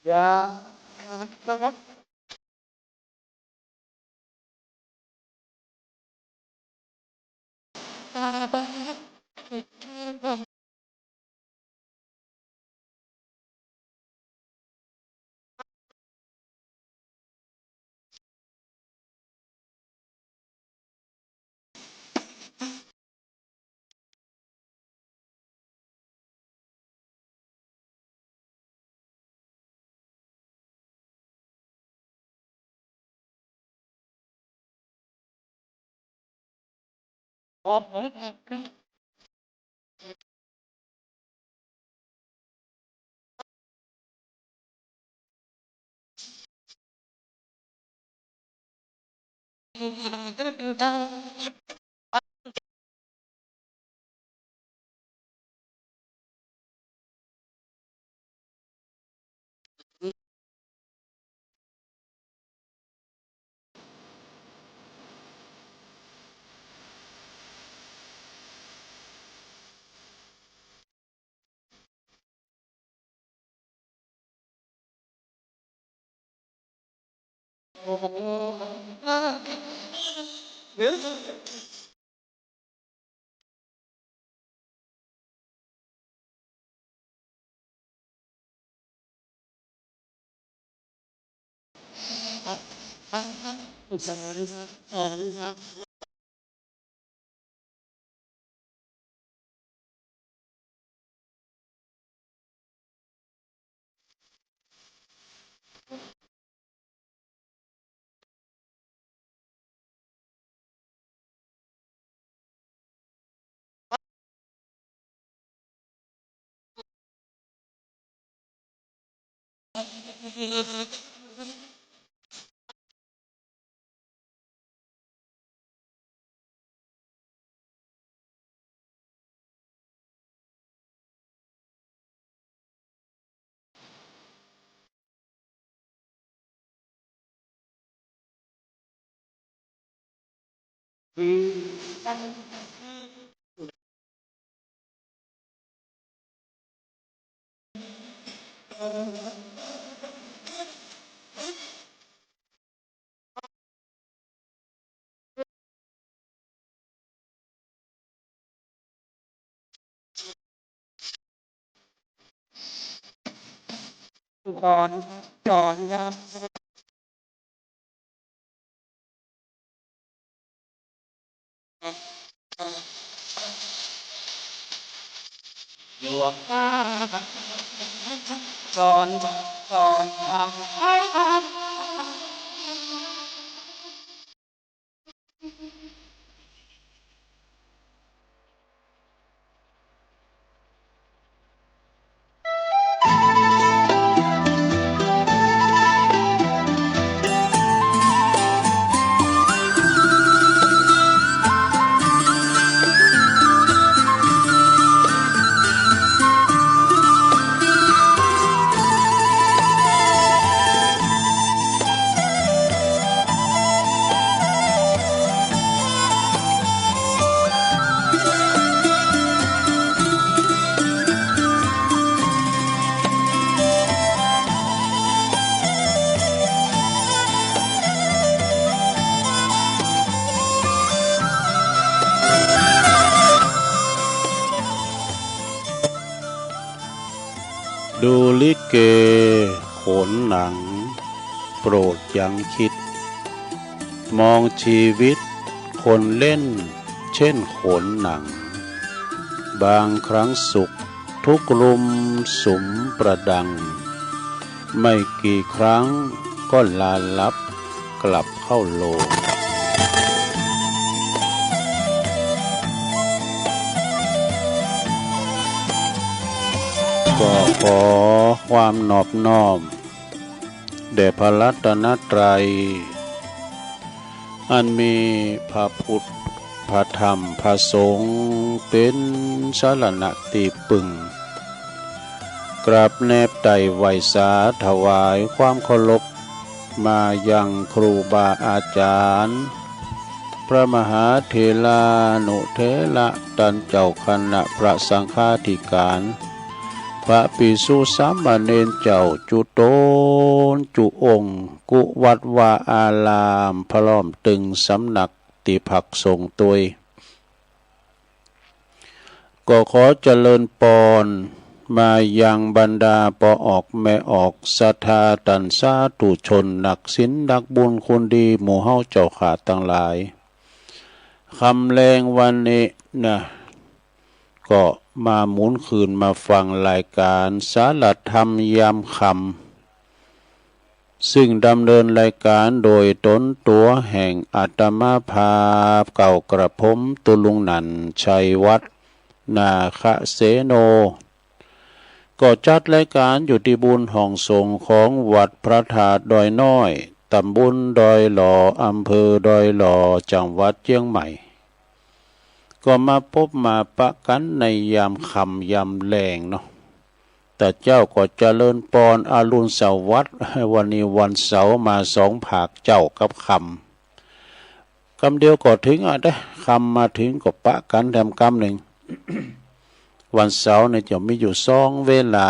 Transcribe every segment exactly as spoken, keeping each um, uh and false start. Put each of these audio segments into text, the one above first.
Ya. ดูลิเกโขนหนัง โปรดยังคิด มองชีวิตคนเล่นเช่นโขนหนัง บางครั้งสุขทุกข์รุมสุมประดัง ไม่กี่ครั้งก็ลาลับกลับเข้าโลง ก็ขอความนอบน้อมแด่พระรัตนตรัย อันมีพระพุทธ พระธรรม พระสงฆ์ เป็นสรณะตี้พึ่ง กราบแนบไต่ไหว้สาถวายความเคารพ มายังครูบาอาจารย์ พระมหาเถรานุเถระ ต้านเจ้าคณะพระสังฆาธิการ พระภิกษุสามเณรเจ้าจุ๊ตนจุ๊องค์ กู้วัดวาอาราม พร้อมตึงสำนักตี้พักสงฆ์ตวย ก็ขอเจริญปอนมายังบรรดาป้อออกแม่ออก ศรัทธาต้านสาธุชน นักศีลนักบุญคุณดีหมู่เฮาเจ้าข้าตังหลาย ค่ำแลงวันนี้นะ ก็มาหมุนคืนมาฟังรายการสารธรรมยามค่ำ ซึ่งดำเนินรายการโดยตนตัวแห่งอาตมาภาพ เกล้ากระผมตุลุงหนันชัยวัฒน์ นาคเสโน ก็จัดรายการอยู่ตี้บุญห้องสงฆ์ของวัดพระธาตุดอยน้อย ตำบลดอยหล่อ อำเภอดอยหล่อ จังหวัดเชียงใหม่ ก็มาปบมาปะกั๋นในยามค่ำยามแลงเนาะ แต่เจ้าก็เจริญปอนอรุณสวัสดิ์ วันนี้วันเสาร์มาสองผากเจ๊ากับค่ำ กำเดียวก็เถิงอะเด้ ค่ำมาเถิงก็ปะกั๋นแถมกำนึ่ง วันเสาร์นี่จะมีอยู่สองเวลา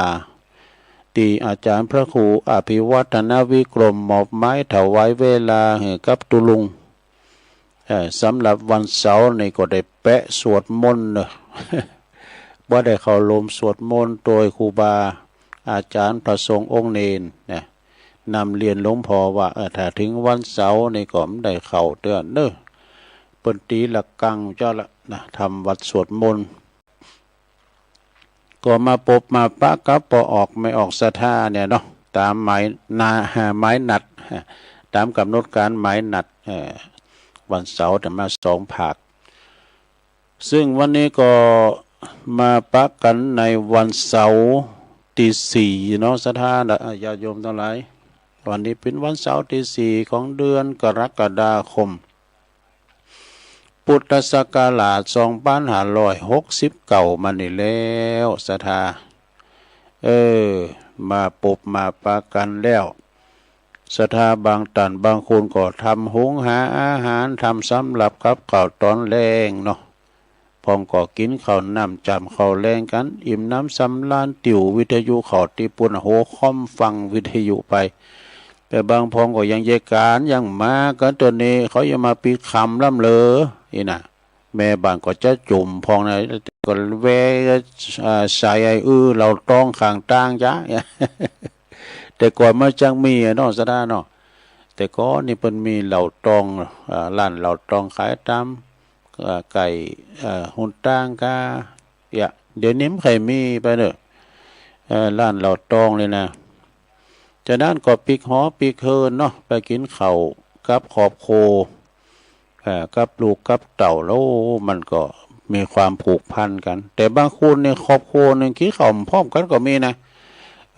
ตี้อาจ๋ารย์พระครูอภิวัฒนวิกรมมอบหมายถวายเวลาหื้อกับตุลุง เอ่อ สำหรับวันเสาร์นี่ก็ได้แปะสวดมนต์เนาะ บ่ได้เข้าร่วมสวดมนต์โดยครูบาอาจ๋ารย์พระสงฆ์องค์เณรนะ นำเรียนหลวงพ่อว่า เออ ถ้าเถิงวันเสาร์นี่ก็บ่ได้เข้าเตื้อเนาะ เปิ้นตีระฆังเจ้าละนะ ทำวัตรสวดมนต์ ก็มาปบมาปะกับป้อออกแม่ออกศรัทธาเนี่ยเนาะ ตามหมายนา หมายนัด ตามกำหนดการหมายนัด เอ่อ วันเสาร์จะมาสองผาก ซึ่งวันนี้ก็มาปะกั๋นในวันเสาร์ตี้สี่เนาะ ศรัทธาญาติโยมตังหลาย วันนี้เป๋นวันเสาร์ตี้สี่ของเดือนกรกฎาคม พุทธศักราชสองปันห้าร้อยหกสิบเก้ามานี่แล้ว ศรัทธา เออ มาปบมาปะกั๋นแล้ว ศรัทธาบางต้านบางคนก็ทำหุงหาอาหาร ทำสำหรับกับข้าวตอนแลงเนาะ พ่องก็กิ๋นข้าวน้ำจ้ำข้าวแลงกั๋น อิ่มหนำสำราญ ติววิทยุเข้าตี้ปู๊น โหคอมฟังวิทยุไป แต่บางพ่องก็ยังเยกานยังมากั๋น ตอนนี้เขายังมาปิดค่ำล้ำเหลือ อี้นะ แม่บ้านก็จะจุ่มพ่องนะ ก็แวะ อ่า ใส่ไอ้อื้อเหล้าตองข้างตางจ้ะ แต่ก่อนมันจังมีอะเนาะ ศรัทธาเนาะ แต่ก่อนนี่เปิ้นมีเหล้าตอง อ่า ร้านเหล้าตองขายตาม อ่า ใก้ อ่า หนตางกา เดี๋ยวนี้บ่ค่อยมีไปเนาะ เอ่อ ร้านเหล้าตองเลยนะ จากนั้นก็ปิกหอปิกเฮือนเนาะ ไปกิ๋นข้าวกับครอบครัว เอ่อ กับลูกกับเต้า แล้วมันก็มีความผูกพันกั๋น แต่บางคนนี่ครอบครัวหนึ่งกิ๋นข้าวบ่พร้อมกั๋นก็มีนะ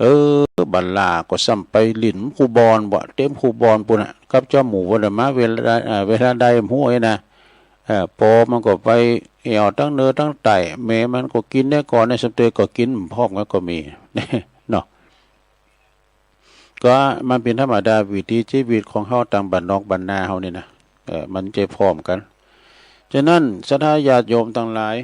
เออ บางลาก็ซ้ำไปหลิ้นคู่บ่อนบ่ เต็มคู่บ่อนปู๊นน่ะ กับเจ้าหมู่บ่ได้มาเวลา เอ่อ เวลาใดบ่ฮู้นะ เอ่อ ป้อมันก็ไปแอ่วตังเหนือตังใต้ แม่มันก็กิ๋นได้ก่อน ในสำเร็จก็กิ๋นบ่พร้อมกั๋นก็มี เนาะ ก็มันเป๋นธรรมดาวิถีชีวิตของเฮาตางบ้านนอกบ้านนาเฮานี่นะ เอ่อ มันจะพร้อมกั๋น ฉะนั้นศรัทธาญาติโยมตังหลาย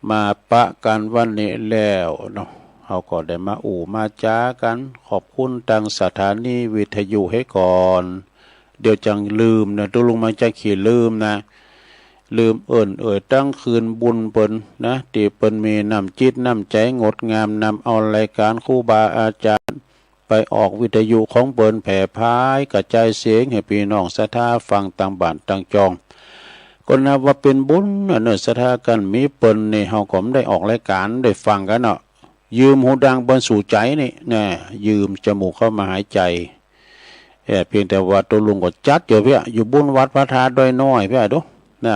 มาปะกั๋นวันนี้แล้วเนาะ เฮาก็ได้มาอู้มาจ๋ากั๋น ขอบคุณตางสถานีวิทยุไว้ก่อน เดี๋ยวจั่งลืมนะ ตุลุงมันจะขี้ลืมนะ ลืมเอิ้นเอ่ยตังคืนบุญเปิ้นนะ ตี้เปิ้นมีน้ำจิตน้ำใจ๋งดงาม นำเอารายการครูบาอาจ๋ารย์ ไปออกวิทยุของเปิ้นแผ่ผายกระจายเสียงหื้อปี้น้องศรัทธาฟังตางบ้านตางจอง ก็นับว่าเป๋นบุญอันเนอ ศรัทธากั๋นมีเปิ้นนี่ เฮาก็บ่ได้ออกรายการได้ฟังกั๋นเนาะ ยืมหูดังเปิ้นสู่ใจ๋นี่นะ ยืมจมูกเข้ามาหายใจ เอ่อ เพียงแต่ว่าตุลุงก็จัดอยู่เพีย อยู่บุญวัดพระธาตุดอยน้อยเพียดูนะ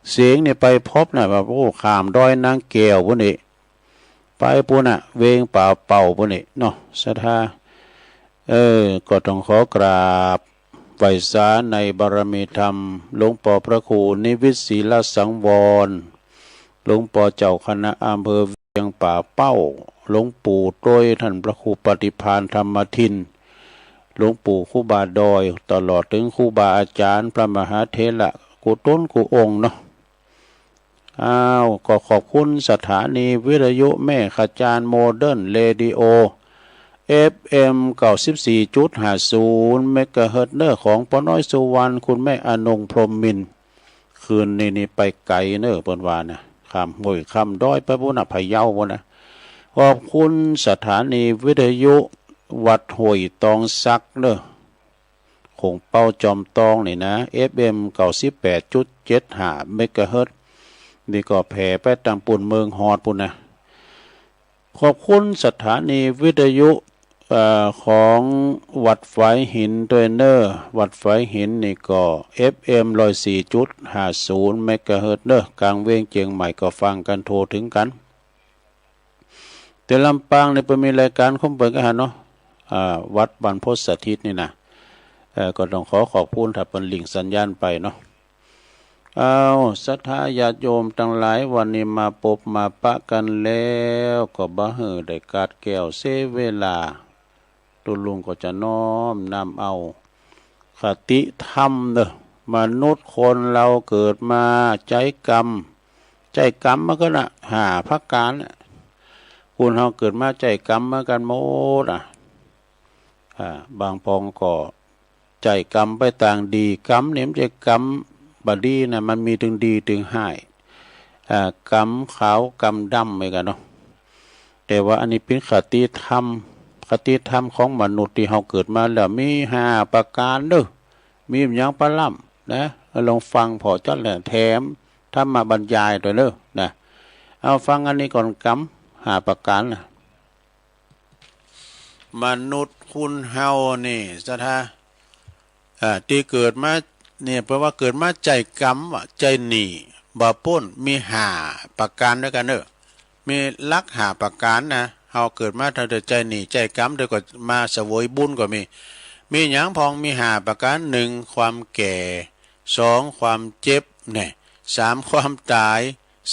เสียงนี่ไปพบนะ แบบ โอ้ ข้ามดอยนางแก้วปู๊นนี่ ไปปู๊นน่ะ เวียงป่าเป้าปู๊นนี่เนาะ ศรัทธา เออ ก็ต้องขอกราบไหว้สาในบารมีธรรม หลวงป้อพระครูนิวิตศิลสังวร หลวงป้อเจ้าคณะอำเภอเวียงป่าเป้า หลวงปู่โตย ท่านพระครูปฏิภาณธรรมทิน หลวงปู่ครูบาดอย ตลอดถึงครูบาอาจ๋ารย์พระมหาเถระกู้ตนกู้องค์เนาะ อ้าว ก็ขอบคุณสถานีวิทยุแม่ขจาร โมเดิร์นเรดิโอ เอฟเอ็ม เก้าสิบสี่จุดห้าศูนย์ เมกะเฮิรตซ์เนอ ของป้อน้อยสุวรรณ คุณแม่อนงพรหมมินทร์ คืนนี้นี่ไปไก๋เนอ เปิ้นว่านะ ข้ามห้วยข้ามดอยไปปู๊นน่ะ พะเยาปู๊นนะ ขอบคุณสถานีวิทยุวัดห้วยตองสักเนอ โขงเป๊าจอมตองนี่นะ เอฟเอ็ม เก้าสิบแปดจุดเจ็ดห้า เมกะเฮิรตซ์ นี่ก็แผ่ไปตางปู๊นเมืองฮอดปู๊นนะ ขอบคุณสถานีวิทยุ เอ่อ ของวัดฝายหินด้วยเนอะ วัดฝายหินนี่ก็ เอฟเอ็ม ร้อยสี่จุดห้าศูนย์ เมกะเฮิรตซ์เนอะ กลางเวียงเจียงใหม่ก็ฟังกันทั่วถึงกัน แต่ลำปางนี่เปิ้นมีรายการของเปิ้นก็หันเนาะ อ่า วัดบรรพตสถิตนี่นะ เอ่อ ก็ต้องขอขอบคุณถ้าเปิ้นลิงก์สัญญาณไปเนาะ เอา ศรัทธาญาติโยมตังหลาย วันนี้มาปบมาปะกันแล้ว ก็บ่หื้อได้กาดแก้วเสียเวลา ตุ๊ลุงก็จะน้อมนำเอาคติธรรมเนอะ มนุษย์คนเราเกิดมาใจ๊กรรม ใจ๊กรรมมากั๋นนะ ห้าประก๋านน่ะ คนเฮาเกิดมาใจ๊กรรมมากั๋นหมดอะ อ่า บางปองก็ใจ๊กรรมไปตางดี กรรมนี่มันใจ้กรรมบ่ดีนะ มันมีตึงดีตึงฮ้าย อ่า กรรมขาวกรรมดำเหมือนกั๋นเนาะ แต่ว่าอันนี้เป๋นคติธรรม คติธรรมของมนุษย์ตี้เฮาเกิดมาแล้วมีห้าประก๋านเด้อ มีหยังปะล้ำนะ ลองฟังผ่อจั๊ดแหละ แถมธรรมบรรยายตวยเด้อนะ เอาฟังอันนี้ก่อน กรรมห้าประก๋านนะ มนุษย์คนเฮานี่ ศรัทธา อ่า ตี้เกิดมาเนี่ย แปลว่าเกิดมาใจ๊กรรมอะ ใจ๊หนี้บ่ป๊น มีห้าประก๋านด้วยกั๋นเนอะ มีหลักห้าประก๋านนะ เฮาเกิดมาเท่าใดใจ๊หนี้ใจ๊กรรม เดี๋ยวก็มาเสวยบุญก็มี มีหยังพ่อง มีห้าประก๋าน หนึ่ง ความแก่ สอง ความเจ็บ เนี่ย สาม ความตาย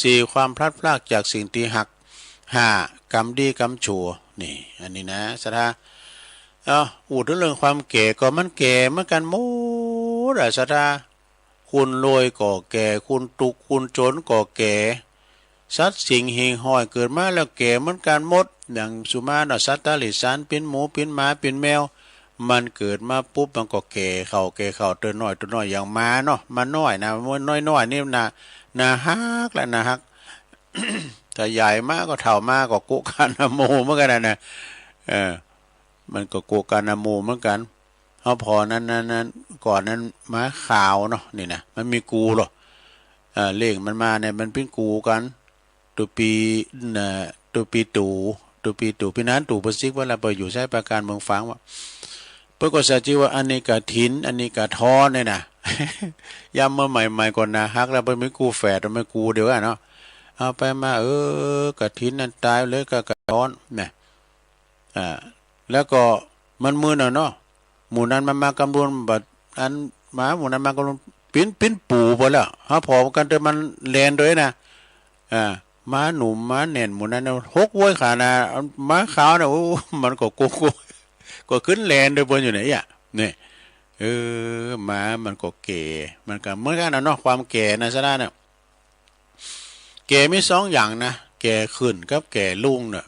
สี่ ความพลัดพรากจากสิ่งตี้ฮัก ห้า กรรมดีกรรมชั่ว นี่ อันนี้นะ ศรัทธา เอ้า อู้ถึงเรื่องความแก่ก็มันแก่เหมือนกั๋นหมดอะ ศรัทธา คนรวยก็แก่ คนทุกข์คนจนก็แก่ สัตว์สิ่งหิ่งห้อยเกิดมาแล้วแก่เหมือนกั๋นหมด อย่างสุมาเนาะ สัตว์เดรัจฉาน เป๋นหมู เป๋นหมา เป๋นแมว มันเกิดมาปุ๊บมันก็แก่เข้า แก่เข้า เติบน้อย เติบน้อย อย่างหมาเนาะ หมาน้อยนะ หมาน้อยๆ นี่น่า น่าฮักและน่าฮัก ถ้าใหญ่มาก็เฒ่ามาก็โกะกานาโมเหมือนกั๋นนะ เออ มันก็โกะกานาโมเหมือนกั๋น เฮาผ่อนั้น นั้น นั้น ก่อนนั้นหมาขาวเนาะ นี่นะ มันมีกูเหรอ เอ่อ เลขมันมาเนี่ย มันเป๋นกูกั๋น ตุ๊ปี เอ่อ ตุ๊ปีตู่ ตุ๊ปีตู่ ปีนั้นตู่ประสิทธิ์ว่าละไปอยู่สมุทรปราการเมืองฝางวะ เปิ้นก็ใส่จื้อว่าอันนี้กระถิน อันนี้กระท้อนเนี่ยนะ ยามเมื่อใหม่ๆ ก็น่าฮักแล้ว เปิ้นมีกูแฝด มันกูเดียวกั๋นเนาะ เอาไปมา เออ กระถินนั่นตายเลยก็กระท้อนนะ อ่า แล้วก็มันมึนเอาเนาะ หมู่นั้นมันมากำลุน บัดอันหมาหมู่นั้นมากำลุน เป๋น เป๋นปู่ไปแล้ว เฮาผ่อกั๋นแต่มันแล่นโดยนะ อ่า หมาหนุ่มหมาแน่นหมู่นั้นนะ หกโว้ยขานะ หมาขาวนะ โอ้ มันก็โกโก้ ก็ขึ้นแล่นโดยเปิ้นอยู่เนี่ย เนี่ย เออ หมามันก็แก่ มันก็เหมือนกั๋นนะเนาะ ความแก่นะ ศรัทธาเนี่ย แก่มีสองอย่างนะ แก่ขึ้นกับแก่ลงเนาะ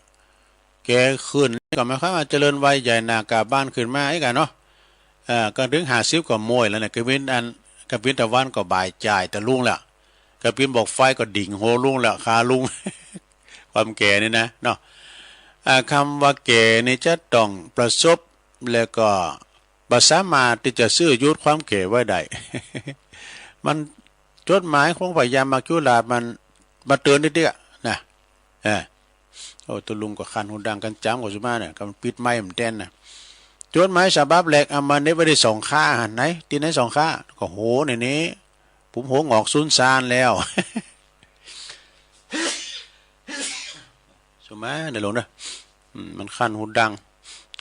แก่ขึ้นก็หมายความว่าเจริญวัยใหญ่หน้ากล้าบานขึ้นมาอีกอะเนาะ เอ่อ ก็ถึงห้าสิบก็โมยแล้วเนี่ย กะเป๋นอัน กะเป๋นตะวันก็บ่ายจ้ายตะลุงแล้ว กะเป๋นหมอกไฟก็ดิ่งหัวลุงแล้ว ขาลุง ความแก่นี่นะเนาะ อ่า คำว่าแก่นี่จะต้องประสบ แล้วก็บ่สามารถตี้จะซื้อหยุดความแก่ไว้ได้ มัน จดหมายของพญามัจจุราชมันมาเตือนนิดเดียวนะ เออ โอ้ ตุ๊ลุงก็คันหูดังกันจ๋ำกว่าสุมาเนี่ย ก็มันปิดไมค์มันแตนนะ จดหมายฉบับแรกเอามาเหน็บไว้ตี้สองข้า หันไหน ตี้ไหนสองข้า ก็โห นี่นี่ ผมหัวงอกซุนซานแล้ว สุมาเดี๋ยวลงเด้อ อืม มันคันหูดัง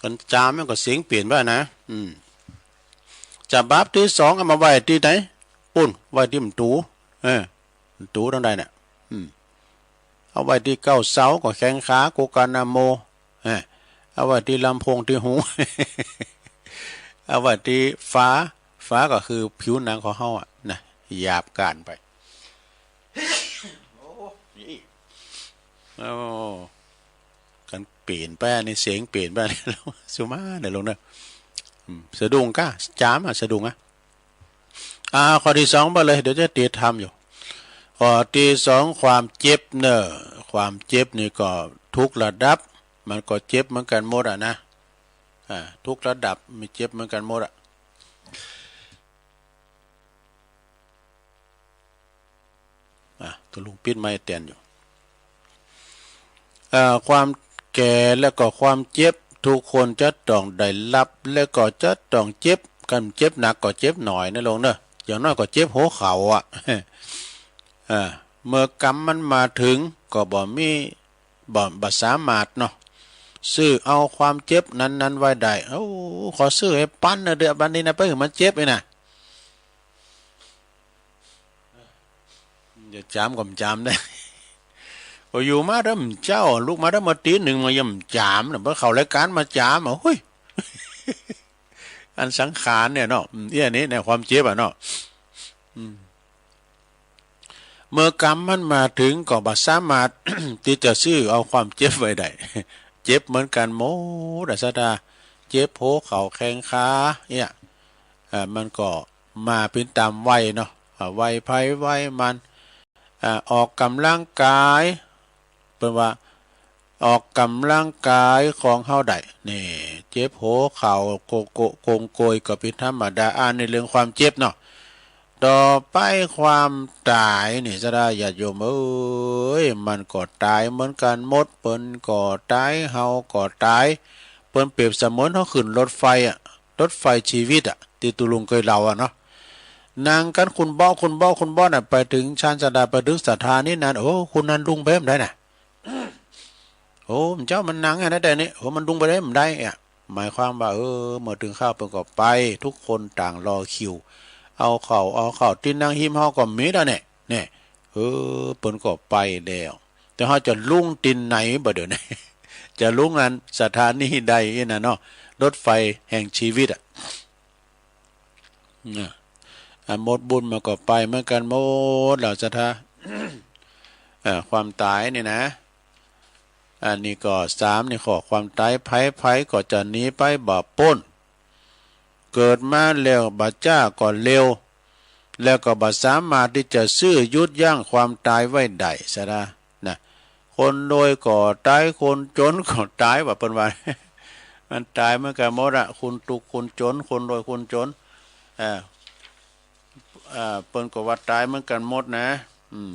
กันจ๋ำมันก็เสียงเปลี่ยนไปนะ อืม ฉบับตี้สองเอามาไว้ตี้ไหน ปุ้น ไว้ตี้มันตู เออ มันตูตังใดเนี่ย อืม เอาไว้ตี้เก๊าเซาก็แข้งขา โกกานาโม เออ เอาไว้ตี้ลำโพงตี้หู เอาไว้ตี้ฝา ฝาก็คือผิวหนังของเฮาอะนะ หยาบก้านไป โอ้ กันเปลี่ยนไปนี่ เสียงเปลี่ยนไปนี่ สุมาเดี๋ยวลงเด้อ อืม สะดุ้งก้า จ๋ำอะ สะดุ้งอะ อ่า ข้อตี้สองไปเลย เดี๋ยวจะติดทำอยู่ ข้อตี้สอง ความเจ็บเนอะ ความเจ็บนี่ก็ทุกระดับ มันก็เจ็บเหมือนกันหมดอะนะ อ่า ทุกระดับมันเจ็บเหมือนกันหมดอะ อ่ะ ตุ๊ลุงปิดไมค์แตนอยู่ เอ่อ ความแก่แล้วก็ความเจ็บ ทุกคนจะต้องได้รับ และก็จะต้องเจ็บ กันเจ็บหนักก็เจ็บหน่อยนะลุงเนอะ อย่างน้อยก็เจ็บหัวเข่าอ่ะ อ่า เมื่อกรรมมันมาถึงก็บ่มี บ่ บ่สามารถเนาะ ซื้อเอาความเจ็บนั้นๆไว้ได้ โอ้ ขอซื้อให้ปันนะเด้อ บัดนี้นะ ไปหื้อมันเจ็บนี่นะ จะจามก็บ่จามได้ ก็อยู่มาเด้อเจ้า ลุกมาเด้อมาตีหนึ่งมายังบ่จามนะ พอเข้ารายการมาจามอ่ะ เฮ้ย อันสังขารเนี่ยเนาะ อืม เอี้ยนี่เนี่ย ความเจ็บอ่ะเนาะ อืม เมื่อกรรมมันมาถึงก็บ่สามารถ ที่จะซื้อเอาความเจ็บไว้ได้ เจ็บเหมือนกันหมดอะ ศรัทธา เจ็บหัวเข่าแข้งขา เนี่ย อ่า มันก็มาเป็นตามวัยเนาะ อ่า วัยไผวัยมัน อ่า ออกกำลังกาย เปิ้นว่า ออกกำลังกายของเฮาได้ นี่ เจ็บหัวเข่าโกโก โกงโกยก็เป็นธรรมดา อันนี้เรื่องความเจ็บเนาะ ต่อไปความตายนี่ ศรัทธาญาติโยมเอ้ย มันก็ตายเหมือนกันหมด เปิ้นก็ตาย เฮาก็ตาย เปิ้นเปรียบเสมือนเฮาขึ้นรถไฟอะ รถไฟชีวิตอะ ตี้ตุ๊ลุงเคยเล่าอะเนาะ นั่งกันคุณเบาะ คุณเบาะ คุณเบาะน่ะ ไปถึงชั้นศรัทธา ไปถึงสถานีนั้น โอ้ คุณนั่นลุงไปบ่ได้น่ะ โอ้ เจ้ามันนั่งอย่างนั้นได้นี่ โอ้ มันลุงไปได้บ่ได้อะ หมายความว่า เออ เมื่อถึงคราวเปิ้นก็ไป ทุกคนต่างรอคิว เอาข้าว เอาข้าว ตี้นั่งฮิมเฮาก็มีแล้วเนี่ย เนี่ย เออ เปิ้นก็ไปแล้ว แต่เฮาจะลุงตี้ไหนบ่าเดี๋ยวนี้ จะลุงอันสถานีใดนี่นะเนาะ รถไฟแห่งชีวิตอะ นะ อ่ะ หมดบุญมาก็ไปเหมือนกันหมดแล้ว ศรัทธา เอ่อ ความตายนี่นะ อันนี้ก็สามนี่ข้อความตาย ไผ ไผก็จะหนีไปบ่พ้น เกิดมาแล้วบ่จ๊าก็เร็ว แล้วก็บ่สามารถที่จะซื้อหยุดยั้งความตายไว้ได้ ศรัทธา นะ คนรวยก็ตาย คนจนก็ตาย ว่าเปิ้นว่า มันตายเหมือนกันหมดอะ คนทุกข์คนจน คนรวยคนจน เอ่อ เอ่อ เปิ้นก็ว่าตายเหมือนกันหมดนะ อืม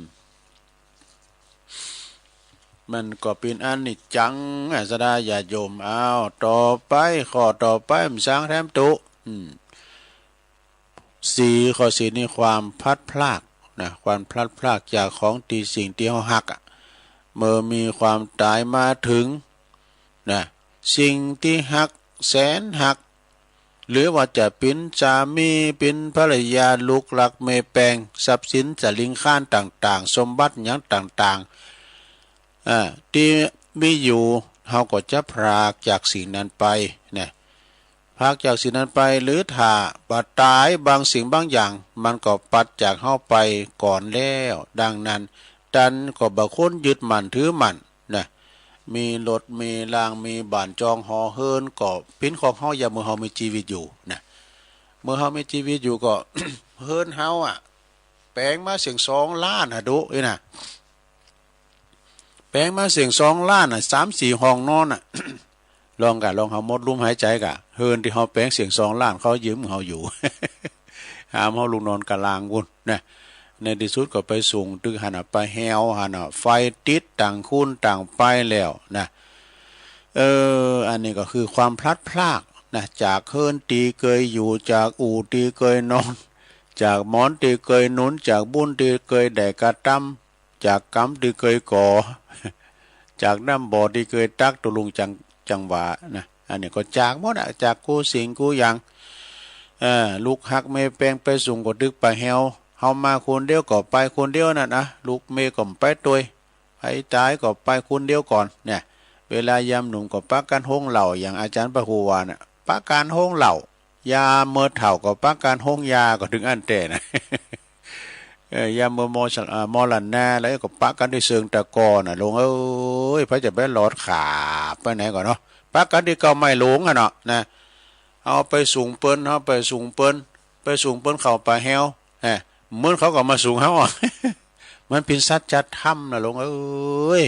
มันก็เป็นอนิจจังอะ ศรัทธาญาติโยม อ้าว ต่อไป ข้อต่อไป มันสร้างแถมตุ อืม สี่ ข้อสี่นี่ความพลัดพรากนะ ความพลัดพรากจากของตี้สิ่งตี้เฮาฮักอะ เมื่อมีความตายมาถึงนะ สิ่งตี้ฮัก แสนฮัก หรือว่าจะเป๋นสามี เป๋นภรรยา ลูกหลาน แม่แป้ง ทรัพย์สินสลิงคารต่างๆ สมบัติหยังต่างๆ อ่า ตี้มีอยู่ เฮาก็จะพรากจากสิ่งนั้นไปนะ พรากจากสิ่งนั้นไป หรือถ้าบ่ตายบางสิ่งบางอย่าง มันก็พลัดจากเฮาไปก่อนแล้ว ดังนั้น ตันก็บ่ควรยึดมั่นถือมั่นนะ มีรถ มีร่าง มีบ้านจองหอเฮือน ก็เป๋นของเฮา ยามเมื่อเฮามีชีวิตอยู่นะ เมื่อเฮามีชีวิตอยู่ก็ เฮือนเฮาอะ แปลงมาเสียงสองล้านอะ ดูนี่นะ แปลงมาเสียงสองล้านอะ สามสี่ห้องนอนอะ ลองกะ ลองเฮาหมดลมหายใจกะ เฮือนตี้เฮาแปลงเสียงสองล้าน เขายืมเฮาอยู่ หามเฮาลงนอนกะลางพุ้นนะ ในตี้สุดก็ไปสูงตึกหั้นน่ะ ไปแฮวหั้นน่ะ ไฟติดต่างคนต่างไปแล้วนะ เออ อันนี้ก็คือความพลัดพรากนะ จากเฮือนตี้เกยอยู่ จากอู่ตี้เกยนอน จากหมอนตี้เกยหนุน จากบุญตี้เกยได้กระทำ จากกรรมตี้เกยก่อ จากน้ำบ่อตี้เกยตัก ตุ๊ลุงจั่ง จั่งว่านะ อันนี้ก็จากหมดอะ จากกู้สิ่งกู้อย่าง เอ่อ ลูกฮักแม่แป้งไปสูงก็ตึกไปแฮว เฮามาคนเดียวก็ไปคนเดียวนั่นนะ ลูกแม่ก็บ่ไปตวย ไผตายก็ไปคนเดียวก่อนเนี่ย เวลายามหนุ่มก็ปะกั๋นโฮงเหล้า อย่างอาจารย์พระครูว่าน่ะ ปะกั๋นโฮงเหล้า ยามเมื่อเฒ่าก็ปะกั๋นโฮงยา ก็ถึงอั้นแต๊นะ เออ ยามเมื่อมอส- อ่า มรณะแล้วก็ปะกั๋นตี้เซิงตะกอน่ะ ลุงเอ้ย ไผจะไปหลอดขาไปไหนก่อนเนาะ ปะกั๋นตี้เก้าไม้หลงอะเนาะนะ เฮาไปสูงเปิ้น เฮาไปสูงเปิ้น ไปสูงเปิ้นเข้าไปแฮว แหม เหมือนเขาก็มาสูงเฮาอะ มันเป๋นสัจธรรมนะ ลุงเอ้ย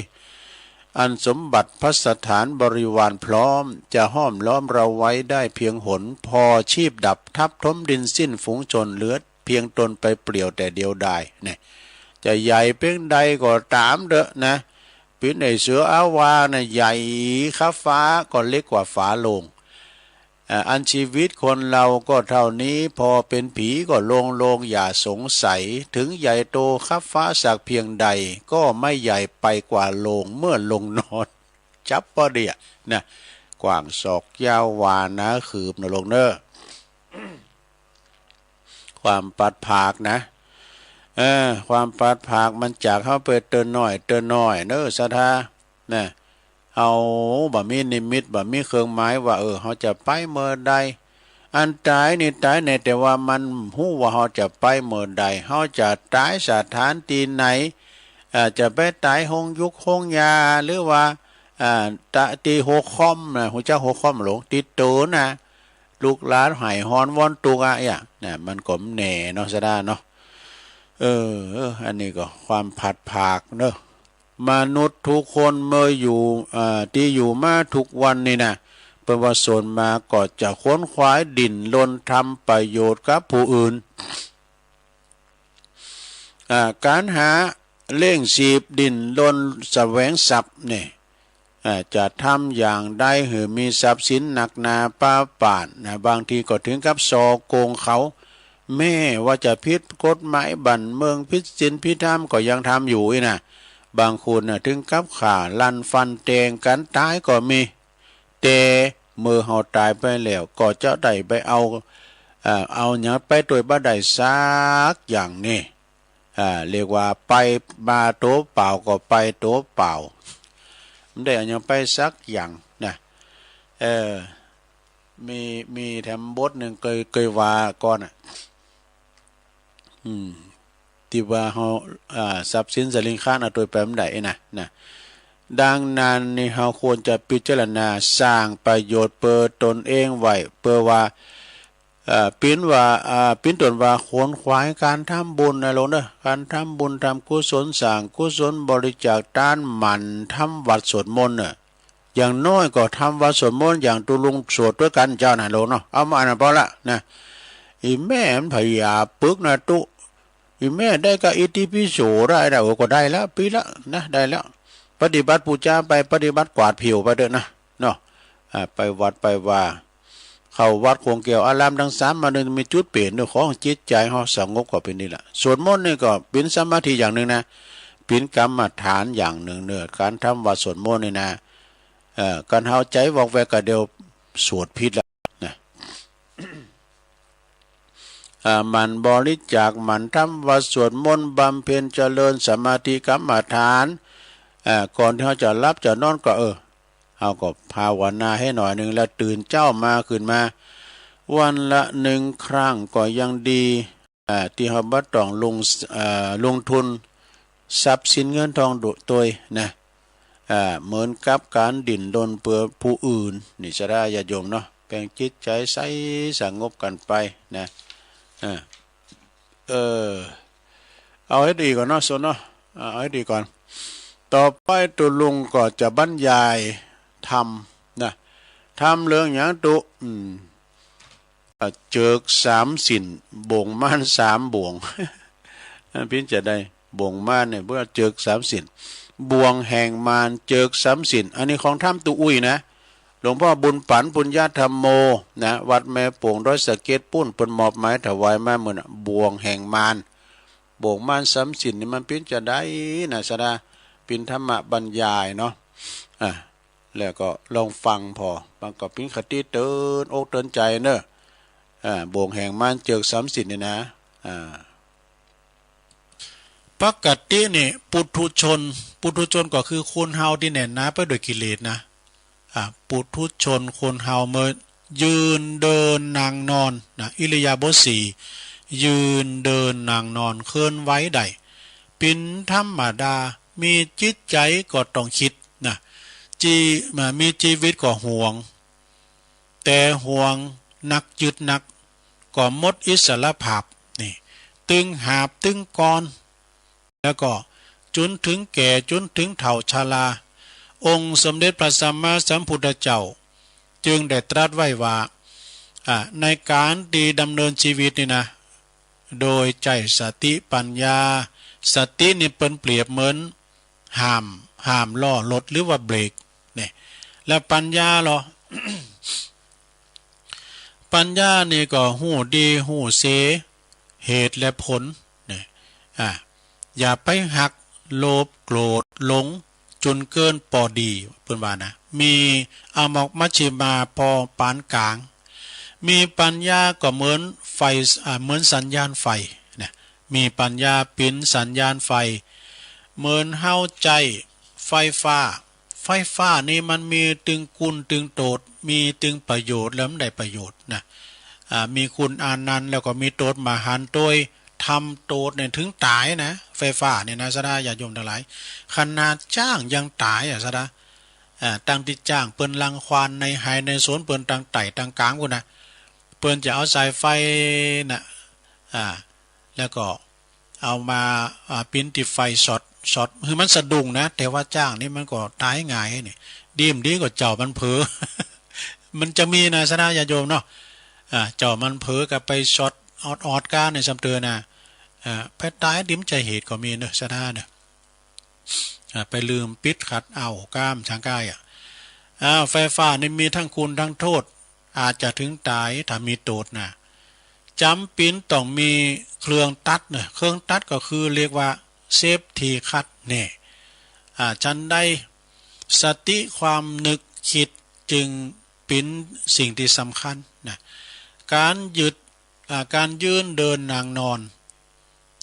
อันสมบัติภัสสถานบริวารพร้อม จะห้อมล้อมเราไว้ได้เพียงหน พอชีพดับทัพถมดินสิ้นฝูงชน เหลือเพียงตนไปเปลี่ยวแต่เดียวดาย เนี่ย จะใหญ่เพียงใดก็ต๋ามเถอะนะ เป็นไอ้เสืออาวานะใหญ่ คับฟ้าก็เล็กกว่าฝาโลง อ่า อันชีวิตคนเราก็เท่านี้ พอเป็นผีก็โลงๆ อย่าสงสัย ถึงใหญ่โตคับฟ้าสักเพียงใด ก็ไม่ใหญ่ไปกว่าโลงเมื่อลงนอน จับปอดีอะนะ กว้างศอกยาววาหนาคืบนะโลงเนอะ ความปัดผากนะ เออ ความปัดผากมันจากเฮาไปเตินน้อย เตินน้อยเนอะ ศรัทธา นะ เฮาบ่มีนิมิต บ่มีเครื่องหมายว่า เออ เฮาจะไปเมื่อใด อันตายนี่ตายแน่ แต่ว่ามันฮู้ว่าเฮาจะไปเมื่อใด เฮาจะตายสถานตี้ไหน เอ่อ จะไปตายโฮงยุกโฮงยา หรือว่า อ่า ตะ ตี้โฮคอมนะ ฮู้จักโฮคอมหลง ตี้โตนะ ลูกหลานไห้ฮ้อนวอนตุ๊กข์อะ เอี้ย นะ มันก็บ่แน่เนาะ ศรัทธาเนาะ เออ อันนี้ก็ความผัดผากเนอะ มนุษย์ทุกคนเมื่ออยู่ อ่า ตี้อยู่มาทุกวันนี่นะ เปิ้นว่าส่วนมากก็จะขวนขวายดิ้นรนทำประโยชน์กับผู้อื่น อ่า การหาเลี้ยงชีพ ดิ้นรนแสวงทรัพย์นี่ อ่า จะทำอย่างใดหื้อมีทรัพย์สินหนักหนาปาปานนะ บางทีก็ถึงกับฉ้อโกงเขา แม้ว่าจะผิดกฎหมายบ้านเมือง ผิดศีลผิดธรรมก็ยังทำอยู่อี้นะ บางคนน่ะถึงกับฆ่าลันฟันแตงกันตายก็มี แต่เมื่อเฮาตายไปแล้วก็จะได้ไปเอา เอ่อ เอาหยังไปตวยบ่ได้สักอย่างนี่ อ่า เรียกว่าไปมาตัวเปล่าก็ไปตัวเปล่า บ่ได้เอาหยังไปสักอย่างนะ เออ มี มีแถมบทหนึ่งเคย เคยว่าก่อนอะ อืม ตี้ว่าเฮา อ่า ทรัพย์สินสลิงคารเอาตวยไปบ่ได้นะ นะ ดังนั้นนี่เฮาควรจะพิจารณาสร้างประโยชน์เพื่อตนเองไว้ เพื่อว่า เอ่อ ปิ้นว่า อ่า ปิ้นต้นว่าขวนขวายการทำบุญนะโลงเนอะ การทำบุญทำกุศล สร้างกุศล บริจาคทาน หมั่นทำวัตรสวดมนต์เนอะ อย่างน้อยก็ทำวัตรสวดมนต์อย่างตุ๊ลุงสวดตวยกั๋นเจ้านะโลงเนาะ เอามาอันนั้นพอละนะ อีแม่มันพยาปึกนะตุ๊ อีแม่ได้ก็อิติปิโสได้นะ โอ้ ก็ได้แล้ว ปี้ละนะ ได้แล้ว ปฏิบัติปู๋จาไป ปฏิบัติกวาดผิวไปเต๊อะนะ เนาะ อ่า ไปวัดไปวา เข้าวัดโขงแก้วอารามตังสามมาเต๊อะ มีจุดเป๋นเต๊อะ ของจิตใจ๋เฮาสงบก็เป๋นนี่ละ สวดมนต์นี่ก็เป๋นสมาธิอย่างนึ่งนะ เป๋นกรรมฐานอย่างนึ่งเต๊อะ การทำวัตรสวดมนต์นี่นะ เอ่อ คันเฮาใจ๋วอกแวกก็เดี๋ยวสวดผิดละนะ อ่า หมั่นบริจาค หมั่นทำวัตรสวดมนต์ บำเพ็ญเจริญสมาธิกรรมฐาน อ่า ก่อนตี้เฮาจะหลับจะนอนก็ เออ เฮาก็ภาวนาหื้อหน่อยนึ่ง แล้วตื่นเจ๊ามาขึ้นมา วันละหนึ่งครั้งก็ยังดี อ่า ตี้เฮาบ่ต้องลง เอ่อ ลงทุนทรัพย์สินเงินทองโดดโตยนะ อ่า เหมือนกับการดิ้นรนเพื่อผู้อื่น นี่ศรัทธาญาติโยมเนาะ แป๋งจิตใจ๋ใสสงบกั๋นไปนะ อ่า เออ เอาให้ดีก่อนเนาะ โซนเนาะ อ่า เอาให้ดีก่อน ต่อไปตุ๊ลุงก็จะบรรยายธรรมนะ ธรรมเรื่องหยังตุ๊ อืม อ่า เจิกสามสิ้น บ่งม่านสามบ่วง อันปิ้นจะได้ บ่งม่านเนี่ย เปิ้นว่าเจิกสามสิ้น บ่วงแห่งมาร เจิกสามสิ้น อันนี้ของธรรมตุ๊อุ้ยนะ หลวงพ่อบุญปั๋น ปุญญธรรมโม นะ วัดแม่โป่งดอยสะเก็ดปู้น เปิ้นมอบหมายถวายมาเมื่อน่ะ บ่วงแห่งมาร บ่วงม่านสามสิ้นนี่มันปิ้นจะได้นะศรัทธา ปิ้นธรรมบรรยายเนาะ อ่า แล้วก็ลองฟังผ่อ มันก็ปิ้นคติเตือนอกเตือนใจ๋เนอะ อ่า บ่วงแห่งมารเจิกสามสิ้นนี่นะ อ่า ปกตินี่ ปุถุชน ปุถุชนก็คือคนเฮาตี้แน่นหนาไปด้วยกิเลสนะ อ่า ปุถุชนคนเฮาเมื่อยืนเดินนั่งนอนนะ อิริยาบถสี่ ยืนเดินนั่งนอนเคลื่อนไหวได้ ปิ้นธรรมดา มีจิตใจ๋ก็ต้องคิดนะ จี มา มีจีวิตก็ห่วง แต่ห่วงนักยึดนัก ก็หมดอิสรภาพ นี่ ตึงหาบตึงกอน แล้วก็จนถึงแก่จนถึงเฒ่าชรา องค์สมเด็จพระสัมมาสัมพุทธเจ้า จึงได้ตรัสไว้ว่า อ่า ในการตี้ดำเนินชีวิตนี่นะ โดยใจ๊สติปัญญา สตินี่เปิ้นเปรียบเหมือน ห้าม ห้ามล้อรถหรือว่าเบรกเนี่ย แล้วปัญญาเหรอ ปัญญานี่ก็ฮู้ดีฮู้เสียเหตุและผลเนี่ย อ่า อย่าไปฮัก โลภ โกรธ หลง จนเกินปอดี เปิ้นว่านะ มีอมอกมัชฌิมาพอปานกลาง มีปัญญาก็เหมือนไฟ อ่า เหมือนสัญญาณไฟนะ มีปัญญาเป๋นสัญญาณไฟ เหมือนเฮาใจ๊ไฟฟ้า ไฟฟ้านี่มันมีตึงคุณตึงโตษ มีตึงประโยชน์และบ่ได้ประโยชน์นะ อ่า มีคุณอานันต์แล้วก็มีโตษมหันต์ โตยทำโตษเนี่ยถึงต๋ายนะ ไฟฟ้าเนี่ยนะ ศรัทธาญาติโยมตังหลาย ขนาดจ๊างยังต๋ายอะ ศรัทธา อ่า ตั้งตี้จ๊างเปิ้นรังควานในไฮ่ในสวนเปิ้นตังใต้ตังกลางพู้นนะ เปิ้นจะเอาสายไฟน่ะ อ่า แล้วก็เอามา อ่า ปิ้นตี้ไฟช็อต ช็อต หื้อมันสะดุ้งนะ แต่ว่าจ๊างนี่มันก็ต๋ายง่ายนี่ ดีบ่ดีก็เจ้ามันเผลอ มันจะมีนะ ศรัทธาญาติโยมเนาะ อ่า เจ้ามันเผลอก็ไปช็อตออดๆ ก้าในซ้ำเตอนะ อ่า ไปต๋ายตี้บ่ใจ้เหตุก็มีเนาะ ศรัทธาเนาะ อ่า ไปลืมปิดขัดเอาก้ามช่างก้ายอะ อ่า ไฟฟ้านี่มีทั้งคุณทั้งโทษ อาจจะถึงต๋ายถ้ามีโตษนะ จ๋ำเป๋นต้องมีเครื่องตัดนะ เครื่องตัดก็คือเรียกว่าเซฟตี้คัตเนี่ย อ่า ฉันใด สติความนึกคิดจึงเป๋นสิ่งที่สำคัญนะ การยืด อ่า การยืนเดินนั่งนอน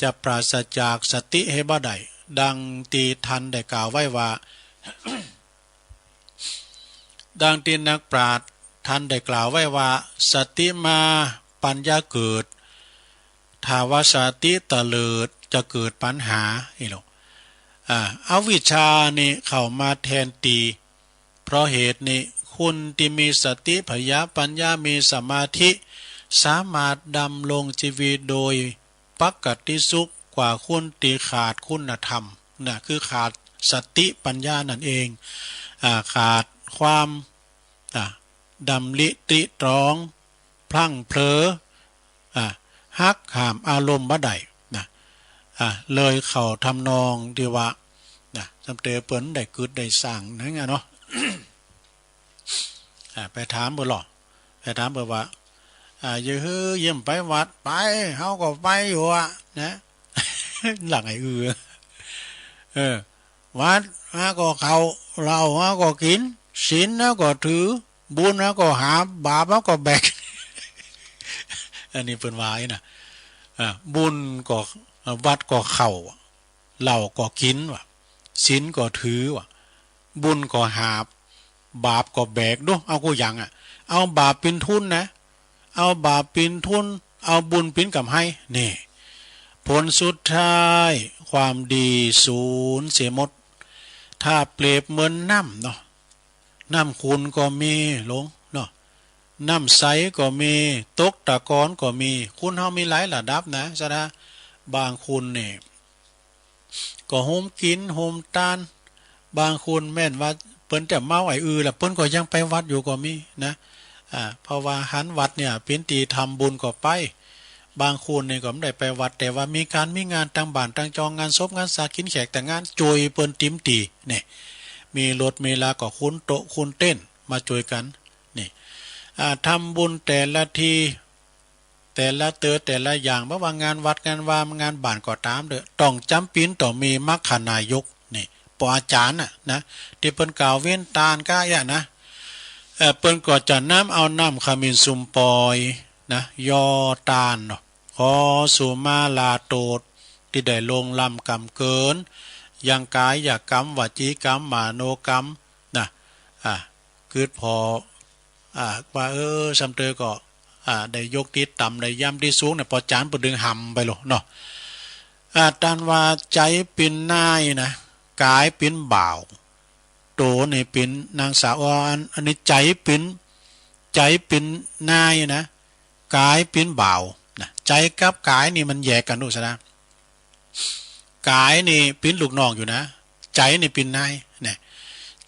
จะปราศจากสติเฮบ่ได้ ดังตี้ท่านได้กล่าวไว้ว่า ดังตี้นักปราชญ์ท่านได้กล่าวไว้ว่า สติมาปัญญาเกิด ถ้าว่าสติเตลิดจะเกิดปัญหา อีหลอ อ่า อวิชชานี่เข้ามาแทนตี้ เพราะเหตุนี้ คนตี้มีสติผยาปัญญามีสมาธิ สามารถดำรงชีวิตโดยปกติสุขกว่าคนตี้ขาดคุณธรรมนะ คือขาดสติปัญญานั่นเอง อ่า ขาดความ อ่า ดำริตริตรอง พลั้งเผลอ อ่า หักห้ามอารมณ์บ่ได้นะ อ่า เลยเข้าทำนองตี้ว่านะ ซ้ำเตอเปิ้นได้กึ๊ดได้สร้างนั่นไงเนาะ อ่า ไปถามเปิ้นลอ ไปถามเปิ้นว่า อ่า อย่าหื้อเยี่ยมไปวัด ไป เฮาก็ไปอยู่อะนะ หลังไอ้อือ เออ วัดมาก็เข้า เหล้ามาก็กิ๋น ศีลนะก็ถือ บุญนะก็หาบ บาปมาก็แบก อันนี้เปิ้นว่าอี้นะ อ่า บุญก็ วัดก็เข้า เหล้าก็กิ๋นว่ะ ศีลก็ถือว่ะ บุญก็หาบ บาปก็แบก ดู เอากู้อย่างอะ เอาบาปเป๋นทุนนะ เอาบาปเป๋นทุน เอาบุญเป๋นกำไร นี่ ผลสุดท้ายความดีสูญเสียหมด ถ้าเปรียบเหมือนน้ำเนาะ น้ำขุ่นก็มีหลงเนาะ น้ำใสก็มี ตกตะกอนก็มี คนเฮามีหลายระดับนะ ศรัทธา บางคนนี่ ก็โฮมกิ๋นโฮมตาน บางคนแม่นว่าเปิ้นจะเมาไอ้อือละ เปิ้นก็ยังไปวัดอยู่ก็มีนะ อ่า เพราะว่าหันวัดเนี่ยเป๋นตี้ทำบุญก็ไป บางคนนี่ก็บ่ได้ไปวัด แต่ว่ามีก๋านมีงานตางบ้านตางจอง งานศพงานสา กิ๋นแขกแต่งงาน จ้วยเปิ้นเต็มตี้เนี่ย มีรถมีลาก็คนโต๊ะคนเต๊นมาจ้วยกั๋น นี่ อ่า ทำบุญแต่ละที แต่ละเตอแต่ละอย่าง บ่ว่างานวัดงานวา งานบ้านก็ต๋ามเต๊อะ ต้องจ๋ำเป๋นต้องมีมัคคานายก นี่ ปออาจ๋ารย์น่ะนะ ตี้เปิ้นกล่าวเว้นตานก้าอี้นะ เอ่อ เปิ้นก็จะนำเอาน้ำขมิ้นสุมปอยนะ หยอดตานเนาะ ขอสุมาลาโตษ ตี้ได้ล่วงล้ำกำเกิน ยังกายกรรม วจีกรรม มโนกรรมนะ อ่า กึ๊ดผ่อ อ่า ว่า เออ ซ้ำเตอก็ อ่า ได้ยกตี้ต่ำ ได้ย่ำตี้สูงเนี่ย ปออาจ๋ารย์เปิ้นดึงหำไปโลดเนาะ อ่า ต้านว่าใจ๋เป๋นนายนะ ก๋ายเป๋นบ่าว โตนี่เป๋นนางสาว อัน อันนี้ใจ๋เป๋น ใจ๋เป๋นนายนะ ก๋ายเป๋นบ่าวนะ ใจ๋กับก๋ายนี่มันแยกกั๋นดูซะนะ ก๋ายนี่เป๋นลูกน้องอยู่นะ ใจ๋นี่เป๋นนายนะ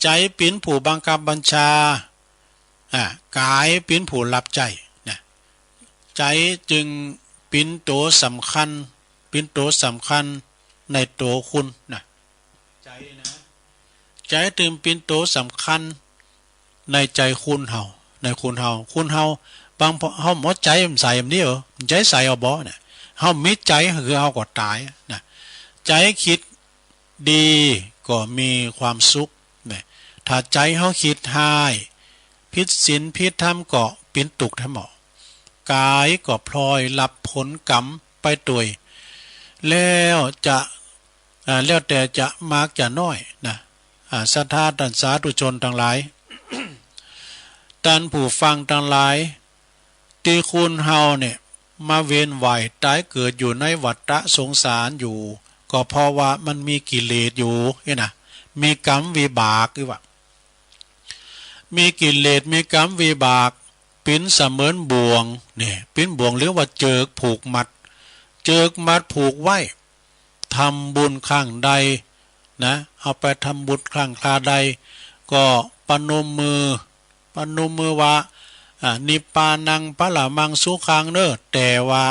ใจ๋เป๋นผู้บังคับบัญชา อ่า ก๋ายเป๋นผู้รับใจ๊นะ ใจ๋จึงเป๋นโตสำคัญ เป๋นโตสำคัญในโตคนนะ ใจ๋นะ ใจ๋ตึงเป๋นโตสำคัญในใจ๋คนเฮา ในคนเฮา คนเฮา บางเฮาบ่ใจ๋มันใสแบบนี้เออ มันใจ๋ใสเอาบ่เนี่ย เฮามีใจ๋คือเฮาก็ต๋ายนะ ใจ๋คิดดีก็มีความสุขนะ ถ้าใจ๋เฮาคิดฮ้าย ผิดศีลผิดธรรมก็เป๋นตุ๊กข์แท้หมอ ก๋ายก็พลอยฮับผลกรรมไปตวย แล้วจะ อ่า แล้วแต่จะมากจะน้อยนะ อ่า ศรัทธาต้านสาธุชนตังหลาย ต้านผู้ฟังตังหลาย ตี้คนเฮาเนี่ย มาเวียนว่ายต๋ายเกิดอยู่ในวัฏฏะสงสารอยู่ ก็เพราะว่ามันมีกิเลสอยู่นี่นะ มีกรรมวิบากอยู่ว่า มีกิเลส มีกรรมวิบาก เป๋นเสมือนบ่วง เนี่ย เป๋นบ่วงหรือว่าเจือกผูกมัด เจือกมัดผูกไว้ ทำบุญครั้งใดนะ เอาไปทำบุญครั้งคราใด ก็ประนมมือ ประนมมือว่า อ่า นิพพานัง ปรมังสุขัง เนอะ แต่ว่า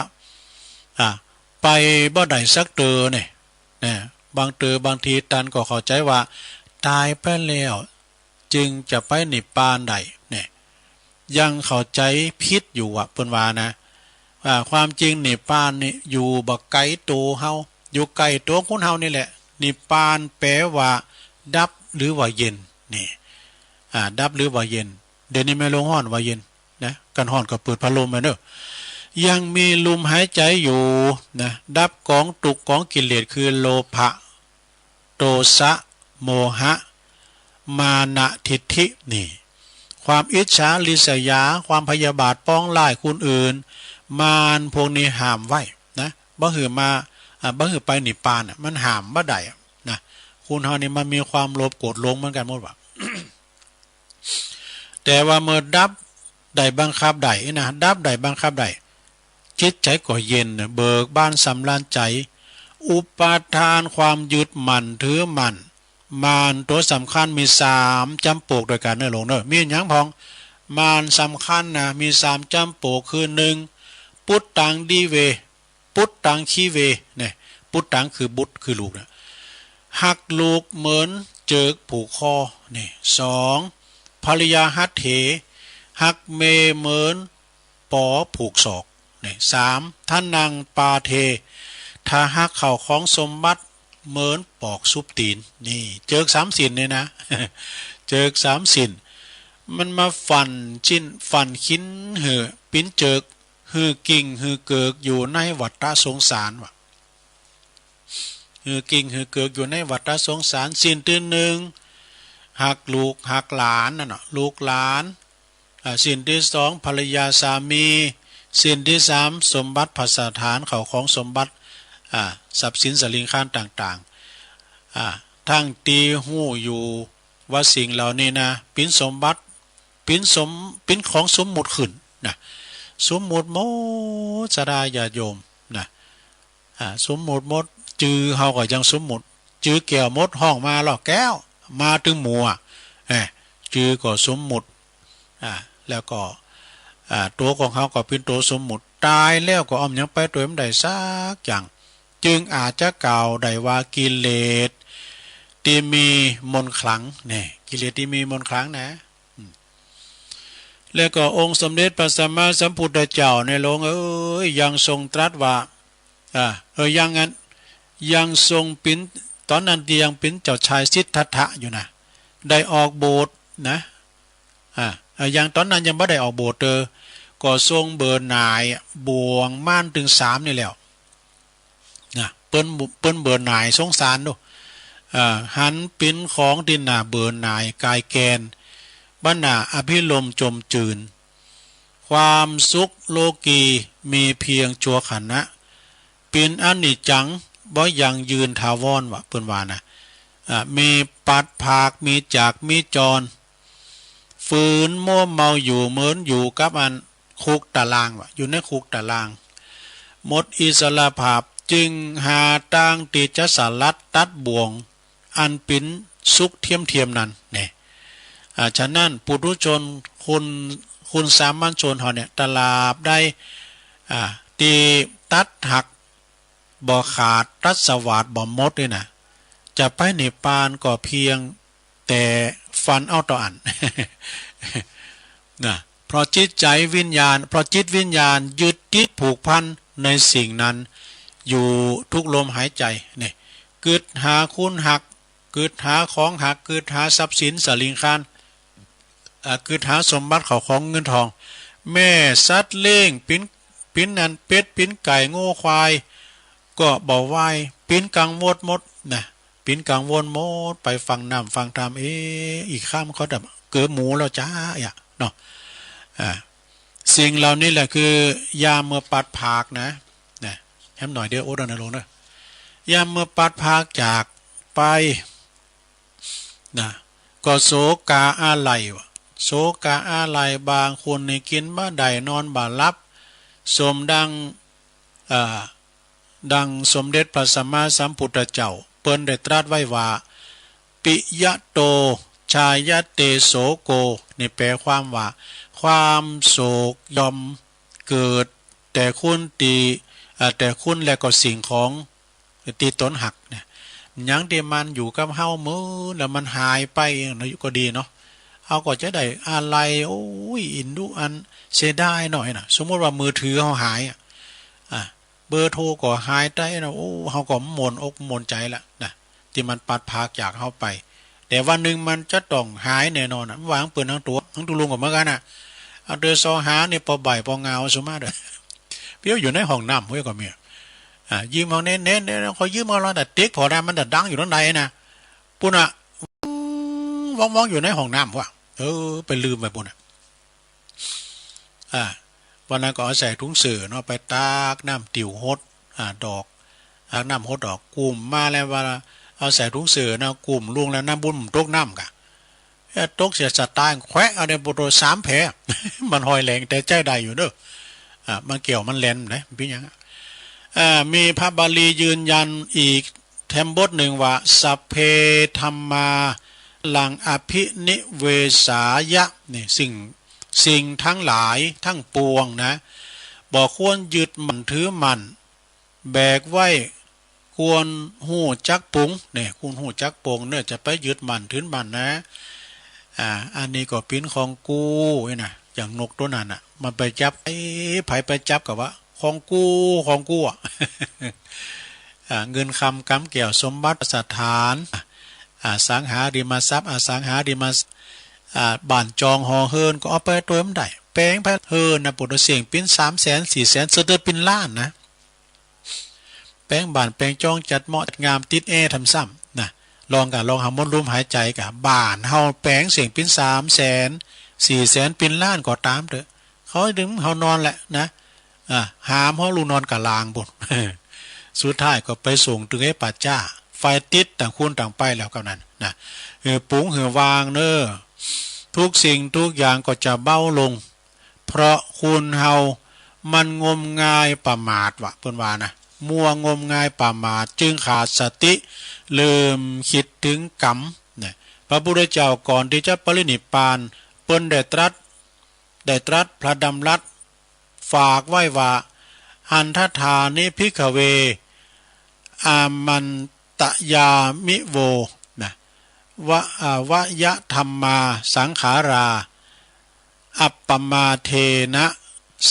อ่า ไปบ่ได้สักเตื้อเนี่ย นะ บางเตื้อบางทีต้านก็เข้าใจ๋ว่า ต๋ายไปแล้ว จึงจะไปนิพพานได้เนี่ย ยังเข้าใจ๋ผิดอยู่อะ เปิ้นว่านะ อ่า ความจริงนิพพานนี่อยู่บ่ไก๋โตเฮา อยู่ใก้โตคนเฮานี่แหละ นิพพานแปลว่าดับหรือว่าเย็น นี่ อ่า ดับหรือว่าเย็น เดี๋ยวนี้แม่นลมฮ้อนว่าเย็นนะ คันฮ้อนก็เปิดพัดลมไว้เนอะ ยังมีลมหายใจ๋อยู่นะ ดับกองตุ๊กข์กองกิเลสคือโลภะ โทสะ โมหะ มานะ ทิฏฐิ นี่ ความอิจฉาริษยา ความพยาบาทปองร้ายคนอื่น มารพวกนี้ห้ามไว้นะ บ่หื้อมา อ่า บ่หื้อไปนิพพานน่ะ มันห้ามบ่ได้อะนะ คนเฮานี่มันมีความโลภโกรธหลงเหมือนกันหมดว่ะ แต่ว่าเมื่อดับได้บังคับได้นะ ดับได้บังคับได้ จิตใจ๋ก็เย็นนะ เบิกบานสำราญใจ๋ อุปาทานความยึดมั่นถือมั่น มารตัวสำคัญมีสามจ๋ำปกด้วยกั๋นเนอะหลวงเนอะ มีหยังพ่อง มารสำคัญนะ มีสามจ๋ำปก คือ หนึ่ง ปุตตัง ดิเว ปุตตัง คิเว เนี่ย ปุตตังคือบุตรคือลูกนะ ฮักลูกเหมือนเจือกผูกคอ เนี่ย สอง ภริยา หัตเถ ฮักเมียเหมือนปอผูกศอก เนี่ย สาม ทนัง ปาเท ถ้าฮักข้าวของสมบัติเหมือนปอกซุบตี๋น นี่ เจือกสามสิ่นนี่นะ เจือกสามสิ่น มันมาฟั่นชิ้นฟั่นขินหื้อเป๋นเจือก หื้อกิ่งหื้อเกิกอยู่ในวัฏฏะสงสารว่ะ หื้อกิ่งหื้อเกิกอยู่ในวัฏฏะสงสาร สิ่นตี้หนึ่ง ฮักลูกฮักหลานนั่นน่ะ ลูกหลาน อ่า สิ่นตี้สอง ภรรยาสามี สิ่นตี้สาม สมบัติภัสสถาน ข้าวของสมบัติ อ่า ทรัพย์สินสลิงคารต่างๆ อ่า ทั้งตี้ฮู้อยู่ว่าสิ่งเหล่านี้นะ เป๋นสมบัติ เป๋นสม เป๋นของสมมุติขึ้นนะ สมมุติหมด ศรัทธาญาติโยมนะ อ่า สมมุติหมด จื้อเฮาก็ยังสมมุติ จื้อแก้วหมด ฮ้องมาแล้ว แก้ว มาตึงหมู่อะ เอ้ย จื้อก็สมมุติ อ่า แล้วก็ อ่า ตัวของเฮาก็เป๋นตัวสมมุติ ต๋ายแล้วก็อ้อมยังไปตวยบ่ได้สักอย่าง จึงอาจจะกล่าวได้ว่ากิเลสตี้มีมนต์ขลัง เนี่ย กิเลสตี้มีมนต์ขลังนะ อืม แล้วก็องค์สมเด็จพระสัมมาสัมพุทธเจ้าในหลวงเอ้ย ยังทรงตรัสว่า อ่า เออ ยังอัน ยังทรงเป๋น ต๋อนนั้นตี้ยังเป๋นเจ้าชายสิทธัตถะอยู่นะ ได้ออกบวชนะ อ่า เออ ยังต๋อนนั้นยังบ่ได้ออกบวชเตอ ก็ทรงเบื่อหน่ายบ่วงมารตึงสามนี่แล้ว นะ เปิ้น เปิ้นเบื่อหน่ายสงสารดู เอ่อ หันเป๋นของตี้น่าเบื่อหน่ายคลายแคลน บ่น่าอภิรมย์จมจืน ความสุขโลกีมีเพียงชั่วขณะ เป๋นอนิจจัง บ่ยั่งยืนถาวรว่ะ เปิ้นว่านะ อ่า มีผาดผาก มีจาก มีจร ฝืนมัวเมาอยู่เหมือนอยู่กับอันคุกตารางว่ะ อยู่ในคุกตาราง หมดอิสรภาพ จึงหาตางตี้จะสลัดตัดบ่วง อันเป๋นสุขเทียมๆ นั้นแน่ อ่า ฉะนั้นปุถุชนคน คนสามัญชนเฮาเนี่ย ตราบใด อ่า ตี้ตัดหักบ่ขาด ตัดสวาทบ่หมดนี่นะ จะไปนิพพานก็เพียง แต่ฟันเอาต่ออัน นะ เพราะจิตใจวิญญาณ เพราะจิตวิญญาณยึดติดผูกพันในสิ่งนั้นอยู่ทุกลมหายใจ เนี่ย กึดหาคนฮัก กึดหาของฮัก กึดหาทรัพย์สินสาริงคาร อ่า กึดหาสมบัติเข้าของเงินทอง แม้สัตว์เลี้ยง ปิ้น ปิ้นนั่น เป็ด ปิ้นไก่ งัว ควาย ก็บ่ไหว ปิ้นกังวลหมดนะ ปิ้นกังวลหมด ไปฟังน้ำฟังธรรม เอ๊ะ อีกค่ำเขาจะเกิดหมูแล้วจ้า อ่ะ เนาะ อ่า สิ่งเหล่านี้แหละคือยามเมื่อปัดผากนะ นะ แฮมหน่อยเดียว โอ้ ดอนนะลงนะ ยามเมื่อปัดผากจากไป นะ ก็โศกาอาลัยวะ โศกาอาลัย บางคนนี่กินบ่ได้ นอนบ่หลับ สมดัง เอ่อ ดังสมเด็จพระสัมมาสัมพุทธเจ้า เปิ้นได้ตรัสไว้ว่า ปิยะโต ชายะเตโสโก นี่แปลความว่า ความโศกย่อมเกิด แต่คนที่ อ่า แต่คนและก็สิ่งของที่ตนฮักเนี่ย หยังที่มันอยู่กับเฮามื้อแล้วมันหายไปเนาะ ก็ดีเนาะ เฮาก็จะได้อาลัย โอ้ย อินดูอันเสียดายหน่อยนะ สมมุติว่ามือถือเฮาหายอะ อ่ะ เบอร์โทรก็หายไปนะ โอ้ เฮาก็หม่นอกหม่นใจละนะ ที่มันปัดผากจากเฮาไป แต่วันหนึ่งมันจะต้องหายแน่นอนอะ มันว่าของเปิ้นทั้งตัว ทั้งตุลุงก็เหมือนกันน่ะ เอาเตอซอหานี่ปอบ่ายปองาวสุมาเด้อ เปียวอยู่ในห้องน้ำเว้ยก็มี อ่า ยืมเอาเน้นๆๆ ขอยืมเอาละ แต่ติ๊กพอได้มันจะดังอยู่ตรงใดนะ ปุ้นน่ะ ว้องๆ อยู่ในห้องน้ำว่ะ เออ ไปลืมไปปุ้นน่ะ อ่า วันนั้นก็เอาใส่ถุงเสื้อเนาะ ไปตักน้ำติวหด อ่า ดอก ตักน้ำหดดอก กุมมาแล้วว่า เอาใส่ถุงเสื้อนะ กุมลงแล้วน้ำบุญมันตกน้ำกะ เอ้ย ตกเสียสตางค์แควะเอาในโปโตสามแผล มันหอยแหลงแต่ใจได้อยู่เด้อ อ่า มันเกี่ยวมันแหลนนะ เป็นหยังอะ อ่า มีพระบาลียืนยันอีกแถมบทหนึ่งว่า สัพเพธัมมา ลังอภินิเวสายะ นี่ สิ่ง สิ่งทั้งหลายทั้งปวงนะ บ่ควรยึดมั่นถือมั่น แบกไว้ ควรฮู้จักปลง เนี่ย ควรฮู้จักปลงเนอะ จะไปยึดมั่นถือมั่นนะ อ่า อันนี้ก็ปิ้นของกู้นี่นะ อย่างนกตัวนั้นน่ะ มันไปจับ เอ๊ะ ไผไปจับก็ว่า ของกู้ ของกู้อะ อ่า เงินคำกำแก้วสมบัติสถาน อ่า สังหาริมทรัพย์ อสังหาริมทรัพย์ อ่า บ้านจองหอเฮือนก็เอาไปตัวมันได้ แปลงไปเฮือนนะ ปุตตะเสียงปิ้นสามแสน สี่แสน เสด็จปิ้นล้านนะ แปลงบ้านแปลงจองจัดเหมาะจัดงามติดแอร์ทำซ้ำนะ ลองกะลองหามดลมหายใจกะ บ้านเฮาแปลงเสียงปิ้นสามแสน สี่แสน ปิ้นล้านก็ตามเถอะ เขาดึงเฮานอนแหละนะ อ่า หามเฮาลูกนอนกะลางปุ้น สุดท้ายก็ไปส่งตึงไอ้ป่าจ้า ไฟติดต่างคนต่างไปแล้วกำนั้นนะ เออ ปรุงหือวางเนอ ทุกสิ่งทุกอย่างก็จะเบาลง เพราะคนเฮามันงมงายประมาทวะ เปิ้นว่านะ มัวงมงายประมาท จึงขาดสติ ลืมคิดถึงกรรมนะ พระพุทธเจ้าก่อนที่จะปรินิพพาน เปิ้นได้ตรัส ได้ตรัสพระดำรัสฝากไว้ว่า หันทถานิภิกขเว อามันตยามิโว นะ วะ อ่า วยธัมมาสังขารา อัปปมาเทนะ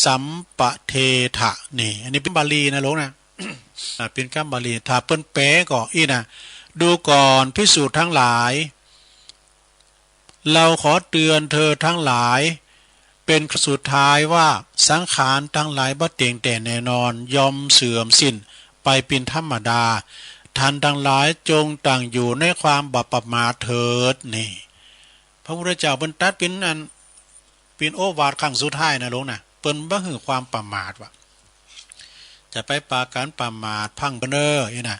สัมปะเทถะ นี่ อันนี้เป็นบาลีนะหลวงนะ อ่า เป็นคำบาลี ถ้าเปิ้นแปลก็อี้นะ ดูก่อนภิกษุทั้งหลาย เราขอเตือนเธอทั้งหลาย เป็นครั้งสุดท้ายว่าสังขารทั้งหลายบ่เที่ยงแท้แน่นอน ย่อมเสื่อมสิ้นไปเป็นธรรมดา ท่านทั้งหลายจงตั้งอยู่ในความบ่ประมาทเถิด นี่ พระพุทธเจ้าเปิ้นตรัสเป็นอัน เป็นโอวาทครั้งสุดท้ายนะหลวงนะ เปิ้นบ่หื้อความประมาทวะ จะไปปากันประมาทพลั้งเปิ้นเน้ออี้นะ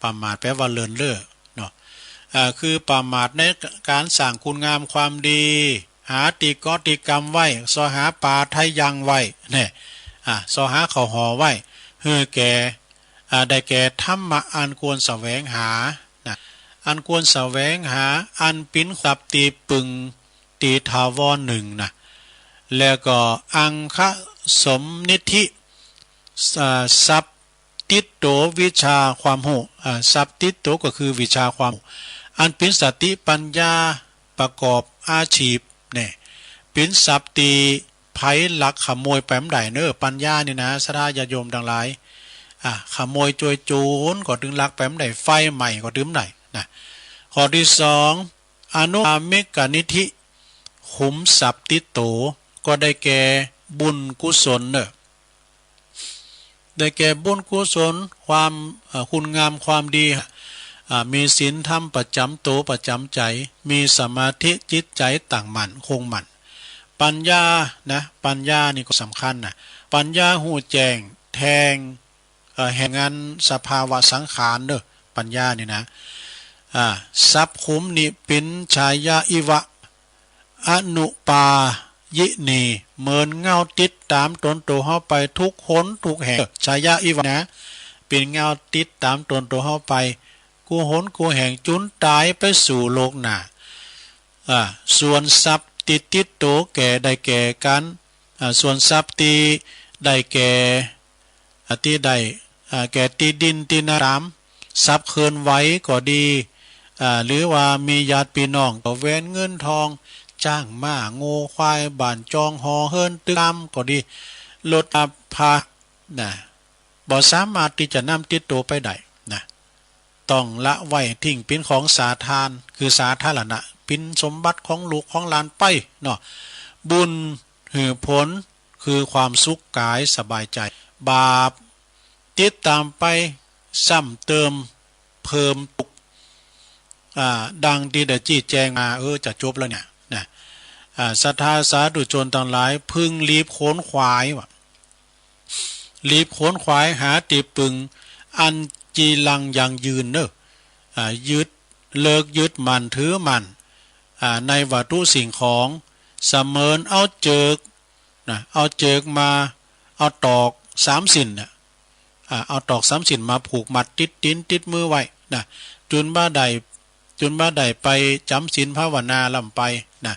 ประมาทแปลว่าเลินเล่อเนาะ อ่า คือประมาทในการสร้างคุณงามความดี หาตี้เกาะตี้กำไว้ ซอหาปาไถ่ยังไว้ เนี่ย อ่า ซอหาข้าวห่อไว้ หื้อแก่ อ่า ได้แก่ธรรมะอันควรแสวงหา นะ อันควรแสวงหา อันเป็นทรัพย์ตี้ปึง ตี้ถาวรหนึ่งนะ แล้วก็อังคสมนิธิ อ่า ทรัพย์ติดโตวิชาความฮู้ อ่า ทรัพย์ติดโตก็คือวิชาความฮู้ อันเป๋นสติปัญญาประกอบอาชีพเนี่ย เป๋นทรัพย์ตี้ไผลักขโมยไปบ่ได้เนอ ปัญญานี่นะ ศรัทธาญาติโยมตังหลาย อ่า ขโมยจ่วยโจรก็ตึงลักไปบ่ได้ ไฟไหม้ก็ตึงบ่ได้นะ ข้อตี้สอง อนุกรรมิกนิธิ ขุมทรัพย์ติดโต ก็ได้แก่บุญกุศลเนอ ได้แก่บุญกุศล ความ เอ่อ คุณงามความดี อ่า มีศีลธรรมประจ๋ำโตประจ๋ำใจ๋ มีสมาธิจิตใจ๋ตั้งมั่นคงมั่น ปัญญานะ ปัญญานี่ก็สำคัญนะ ปัญญาฮู้แจ้งแทง เอ่อ แห่งงานสภาวะสังขารเนอ ปัญญานี่นะ อ่า ทรัพย์ขุมนี้เป๋นชายะอิวะ อนุปายินี เหมือนเงาติดต๋ามตนโตเฮาไปทุกหนทุกแห่ง ชายะอิวะนะ เป๋นเงาติดต๋ามตนโตเฮาไป กู้หนกู้แห่ง จุนต๋ายไปสู่โลกหน้า อ่า ส่วนทรัพย์ตี้ติดโตแก่ได้แก่กัน อ่า ส่วนทรัพย์ตี้ได้แก่ อ่า ตี้ได้ อ่า แก่ตี้ดินตี้นาต๋าม ทรัพย์เคลื่อนไหวก็ดี อ่า หรือว่ามีญาติพี่น้องก็แหวนเงินทอง จ๊างม้า งัวควาย บ้านจอง หอเฮือนตึกรามก็ดี รถลาพา นะ บ่สามารถตี้จะนำติดโตไปได้นะ ต้องละไว้ ทิ้งเป๋นของสาธาร คือสาธารณะ เป๋นสมบัติของลูกของหลานไปเนาะ บุญหื้อผลคือความสุขกายสบายใจ๋ บาปติดต๋ามไป ซ้ำเติมเพิ่มตุ๊กข์ อ่า ดังตี้ได้ชี้แจ๋งมา เออ จะจบแล้วเนี่ยนะ อ่า ศรัทธาสาธุชนตังหลาย พึงหลีบขนขวายว่ะ หลีบขนขวายหาตี้ปึงอันจีรังยั่งยืนเนอ อ่า ยึด เลิกยึดมั่นถือมั่น อ่า ในวัตถุสิ่งของ เสมือนเอาเจิก นะ เอาเจิกมา เอาตอกสามสินน่ะ อ่า เอาตอกสามสินมาผูกมัดติดตี๋นติดมือไว้นะ จุนบ่าได้ จุนบ่าได้ไปจ๋ำศีลภาวนาล้ำไปนะ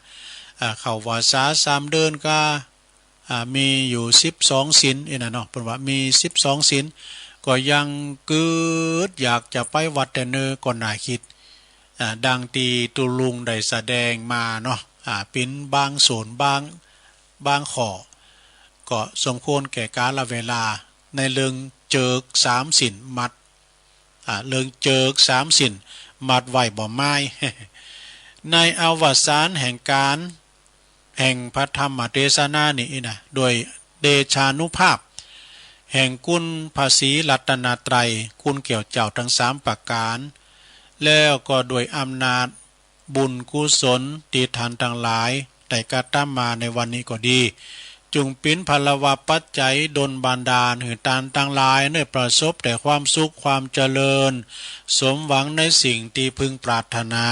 อ่า เข้าพรรษาสามเดือนก็ อ่า มีอยู่สิบสองศีลนี่นะเนาะ เปิ้นว่ามีสิบสองศีล ก็ยังกึ๊ดอยากจะไปวัดแต่เนอ ก็น่าคิด อ่า ดังตี้ตุ๊ลุงได้แสดงมาเนาะ อ่า เป๋นบางส่วนบาง บางข้อ ก็สมควรแก่กาลเวลา ในเรื่องเจิกสามสินมัด อ่า เรื่องเจิกสามสินมัดไว้บ่ไม้ ในอวสานแห่งการ แห่งพระธรรมเตสนานี้นะ โดยเดชานุภาพ แห่งคุณพระศรีรัตนตรัย คุณแก้วเจ้าทั้งสามประการ แล้วก็ด้วยอำนาจบุญกุศลตี้ท่านทั้งหลายได้กระทำมาในวันนี้ก็ดี จุ่งเป๋นพลวปัจจัยดลบันดาลหื้อต้านตังหลายได้ประสบแต่ความสุขความเจริญ สมหวังในสิ่งตี้พึงปรารถนา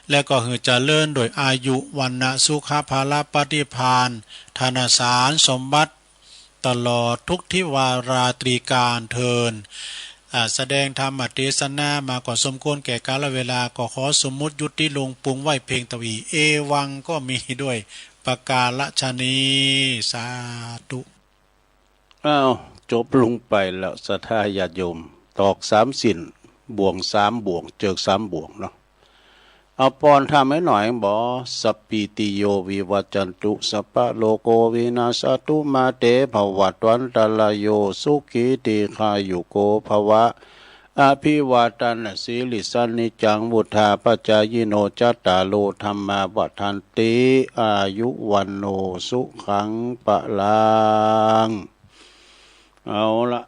และก็หื้อเจริญด้วยอายุ วรรณะ สุขะ พละ ปฏิภาณ ธนสาร สมบัติ ตลอดทุกทิวาราตรีกาลเทอญ อ่า แสดงธรรมเตสนามาก็สมควรแก่กาลเวลา ก็ขอสมมุติยุติลงปรุงไว้เพียงเต้าอี้ เอวังก็มีด้วยประการฉะนี้ สาธุ อ้าว จบลงไปแล้ว ศรัทธาญาติโยม ตอกสามสิน บ่วงสามบ่วง เจิกสามบ่วงเนาะ เอาปอนธรรมให้หน่อยบ่ สัพพีติโยวิวัจจันตุ สัพพะโรโควินัสสะตุ มาเตภวัตวันตรายโย สุขีทีฆายุโกภวะ อภิวาทานะสีลิสสะ นิจจังวุฑฒาปะจายิโน จัตตาโรธัมมาวัฑฒันติ อายุวัณโณสุขังพะลัง เอาละ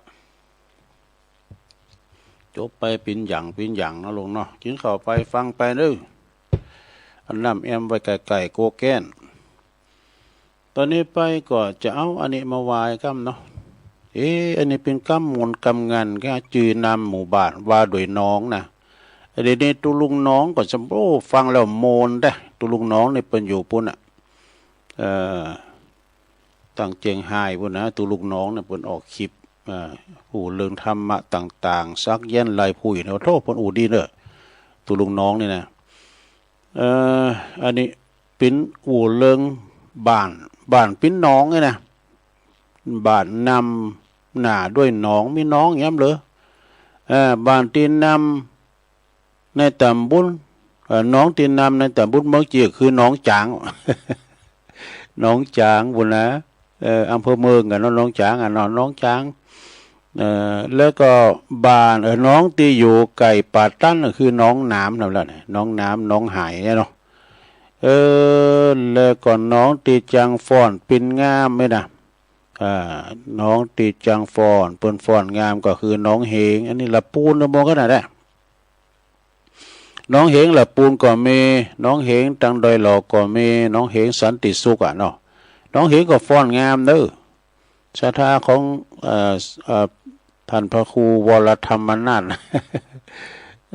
จบไปเป๋นอย่างเป๋นอย่างเนาะลุงเนาะ กินข้าวไปฟังไปเด้อ อันน้ำแอมไว้ใกล้ๆโกแก้น ตอนนี้ไปก็จะเอาอันนี้มาไหว้กำเนาะ เอ๊ะ อันนี้เป๋นกำมนต์กำงันก็จื่อนามหมู่บ้านว่าโดยหนองนะ เดี๋ยวนี้ตุ๊ลุงหนองก็จะ โอ้ ฟังแล้วโมนเด้ ตุ๊ลุงหนองนี่เปิ้นอยู่ปุ้นน่ะ เอ่อ ตังเจียงฮายพู้นนะ ตุ๊ลุงหนองเนี่ยเปิ้นออกคลิป อ่า อู้เรื่องธรรมะต่างๆ สักยันต์ลายผุยเนี่ย โธ่ เปิ้นอู้ดีเนอะ ตุ๊ลุงหนองนี่นะ เอ่อ อันนี้เป๋นอู้เรื่องบ้าน บ้านเป๋นหนองนี่นะ บ้านนำหน้าด้วยหนอง มีหนองแย้มเหลือ เอ่อ บ้านตี้นำ ในตำบล เอ่อ หนองตี้นำในตำบลเมืองเจียคือหนองจาง หนองจางปู้นนะ เอ่อ อำเภอเมืองกั๋นเนาะ หนองจางอะเนาะ หนองจาง เอ่อ แล้วก็บ้าน เอ่อ หนองตี้อยู่ใกล้ป่าตันก็คือหนองหนามนั่นแหละเนี่ย หนองหนาม หนองหายเนี่ยเนาะ เออ แล้วก็หนองตี้จังฟ้อนปิ่นงามเนี่ยนะ อ่า หนองตี้จังฟ้อน เปิ้นฟ้อนงามก็คือหนองเหง อันนี้ละปูนเนาะ หมดขนาดนั้น หนองเหงละปูนก็มี หนองเหงตังดอยหล่อก็มี หนองเหงสันติสุขอะเนาะ หนองเหงก็ฟ้อนงามเด้อ ศรัทธาของ เอ่อ เอ่อ ท่านพระครูวรธรรมนาถ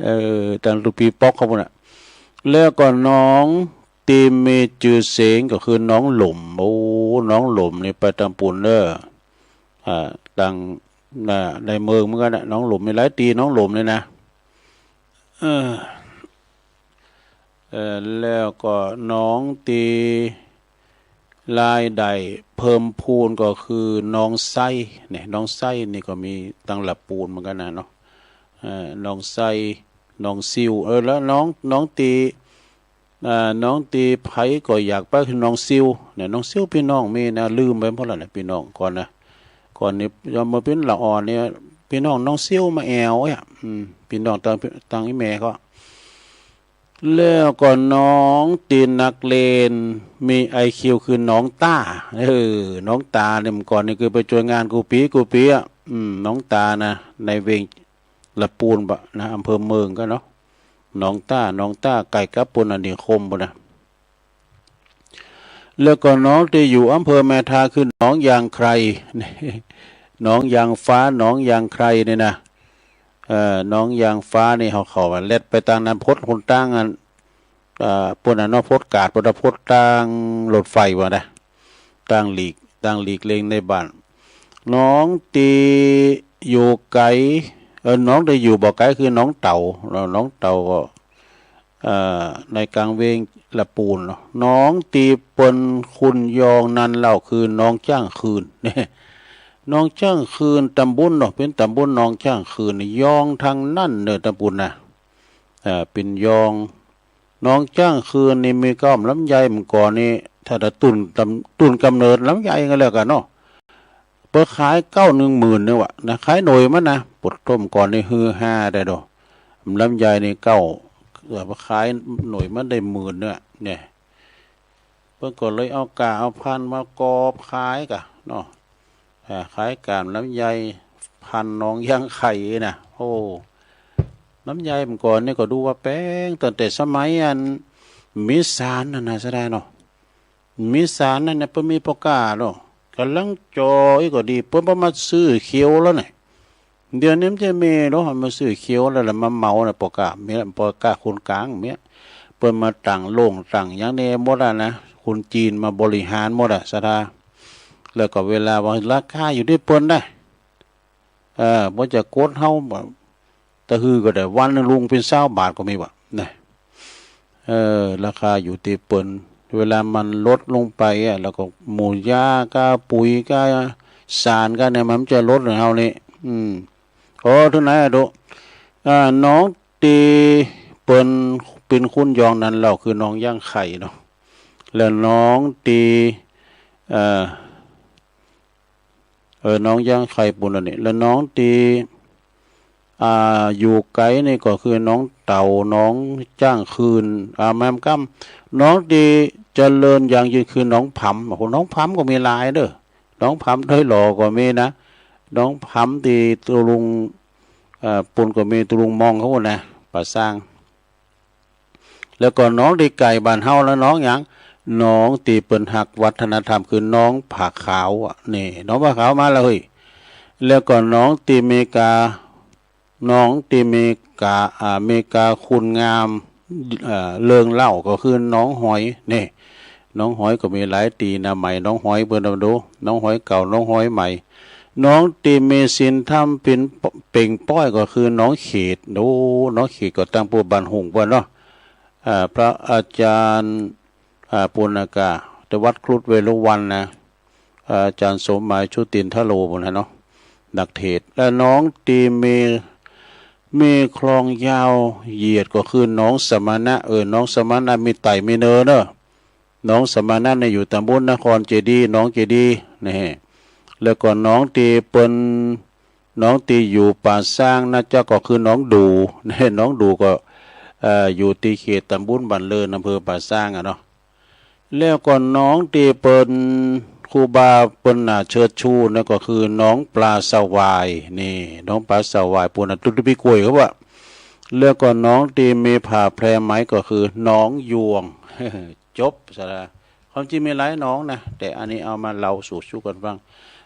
เอ่อ ตังลูกปีป๊อกเขาพูดน่ะ แล้วก็หนองตี้มีจื้อเสียงก็คือหนองหล่ม โอ้ หนองหล่มนี่ไปตังปูนเด้อ อ่า ตัง น่ะ ในเมืองเหมือนกันน่ะ หนองหล่มมีหลายตี้ หนองหล่มนี่นะ เออ เอ่อ แล้วก็หนองตี้รายได้เพิ่มพูนก็คือหนองไซเนี่ย หนองไซนี่ก็มีตังละปูนเหมือนกันนะเนาะ เอ่อ หนองไซ หนองซิว เออ แล้วหนอง หนองตี้ อ่า หนองตี้ไผก็อยากไปคือหนองซิวเนี่ย หนองซิวพี่น้องมีนะ ลืมไปหมดแล้วเนี่ย พี่น้องก่อนนะ ก่อนนี้ เมื่อเป็นละอ่อนเนี่ย พี่น้องหนองซิวมาแอวเนี่ย อืม พี่น้องตัง ตังอีแม่ก็ แล้วก็หนองตี้นักเลงมีไอคิวคือหนองตา เออ หนองตาเนี่ย เมื่อก่อนนี่คือไปจ้วยงานกู้ปีกู้ปีอะ อืม หนองตานะ ในเวียงละปูนปะนะ อำเภอเมืองก็เนาะ หนองตา หนองตาใกล้กับปุณณนิคมปู้นนะ แล้วก็หนองตี้อยู่อำเภอแม่ทาคือหนองยางไคร หนองยางฟ้า หนองยางไครเนี่ยนะ เอ่อ หนองยางฟ้านี่เขา เขาว่าแล่นไปตางนั้น พดหนตางอัน เอ่อ ปู้นน่ะเนาะ พดกาด ปู้นน่ะ พดตางรถไฟว่านะ ตางหลีก ตางหลีกเลี่ยงในบ้าน หนองตี้อยู่ไกล เอ่อ หนองตี้อยู่บ่ไกลคือหนองเต่า หนองเต่าก็ เอ่อ ในกลางเวียงละปูนเนาะ หนองตี้เปิ้นขุนยองนั้นเล่าคือหนองจ้างคืน หนองจ้างคืนตำบลเนาะ เป็นตำบลหนองจ้างคืน ยองทางนั้นเนอะตำบลนะ เอ่อ เป็นยอง หนองจ้างคืนนี่มีเก๊าลำไยเมื่อก่อนนี่ ถ้าจะต้นตำ ต้นกำเนิดลำไยก็แล้วกันเนาะ เปิ้นขายเก๊าหนึ่งหมื่นนี่หว่านะ ขายหน่วยมันนะ ปดต้มก่อนนี่ฮือฮาได้ดอก ลำไยนี่เก๊า เอ่อ ขายหน่วยมันได้หมื่นเนี่ย เนี่ย เปิ้นก็เลยเอาก้าเอาพันธุ์มากอบขายกะเนาะ อ่า ขายก้าลำไยพันธุ์หนองยางไครนะ โอ้ ลำไยเมื่อก่อนนี่ก็ดูว่าแปง ตั้งแต่สมัยอันมีสารนั่นนะ เสียดายเนาะ มีสารนั่นนะ เปิ้นมีปอก้าเนาะ กำลังจ่ออีกก็ดี เปิ้นบ่มาซื้อเขียวแล้วเนี่ย เดี๋ยวนี้มันจะมีเนาะ มาซื้อเขียวแล้วล่ะ มาเหมาน่ะ ปอก้า มีปอก้าคนกลาง มี เปิ้นมาตั้งโรงตั้งหยังแน่หมดอะนะ คนจีนมาบริหารหมดอะ ศรัทธา แล้วก็เวลาว่าราคาอยู่ตี้เปิ้นได้ เออ บ่จะกดเฮา บ่ ตะฮือก็ได้ วันหนึ่งลงเป็นซาวบาทก็มีว่ะ นะ เออ ราคาอยู่ตี้เปิ้น เวลามันลดลงไปอะ แล้วก็หมู่ยาก้า ปุ๋ยก้า สารก้าเนี่ย มันจะลดให้เฮานี่ อืม โอ้ เท่านั้นอะ ดู อ่า หนองตี้เปิ้นเป็นขุนยองนั้นเล่าคือหนองยางไครเนาะ แล้วหนองตี้ เอ่อ เออ หนองยางไครปู้นอันนี้ แล้วหนองตี้ อ่า อยู่ไกลนี่ก็คือหนองเต่า หนองจ้างคืน อ่า แม่นกำ หนองตี้เจริญอย่างยิ่งคือหนองผำ โอ้โห หนองผำก็มีหลายเด้อ หนองผำดอยหล่อก็มีนะ หนองผำตี้ตุลุง เอ่อ ปู้นก็มี ตุลุงมองเขานะ ป่าซาง แล้วก็หนองตี้ใกล้บ้านเฮาแล้ว หนองหยัง หนองตี้เปิ้นฮักวัฒนธรรมคือหนองผาขาวอะ นี่ หนองผาขาวมาแล้วเฮ้ย แล้วก็หนองตี้เมกา หนองตี้เมกา อ่า เมกาคุณงาม เอ่อ เรื่องเล่าก็คือหนองหอย นี่ หนองหอยก็มีหลายตี้นะ ไหมหนองหอยเปิ้นเอาดู หนองหอยเก่า หนองหอยใหม่ หนองตี้มีศีลธรรมเป๋น เป๋งป้อยก็คือหนองเขต โอ้ หนองเขตก็ตั้งปู้บ้านหงส์เปิ้นเนาะ อ่า พระอาจารย์ อ่า ปู้นนะก้า แต่วัดครุฑเวฬุวัณนะ อาจารย์สมหมายชุตินทโลปู้นนะเนาะ นักเทศน์ และหนองตี้มี มีคลองยาวเหยียดก็คือหนองสมณะ เออ หนองสมณะมีไต่มีเนินเนอะ หนองสมณะเนี่ยอยู่ตำบลนครเจดีย์ หนองเจดีย์นะฮะ แล้วก็หนองตีเปิ้น หนองตีอยู่ป่าซางนะเจ้า ก็คือหนองดู่ นะ หนองดู่ก็ เอ่อ อยู่ตีเขตตำบลบ้านเลิน อำเภอป่าซางอะเนาะ แล้วก็หนองตีเปิ้นครูบาเปิ้นน่าเชิดชูนะ ก็คือหนองปลาสวาย นี่ หนองปลาสวาย ปูนน่ะ ตุ๊ดปิ๊กกล้วยเขาว่า แล้วก็หนองตีมีผ่าแพรไหม ก็คือหนองยวง จบซะละ ความจริงมีหลายหนองนะ แต่อันนี้เอามาเล่าสู่ชู้กันฟัง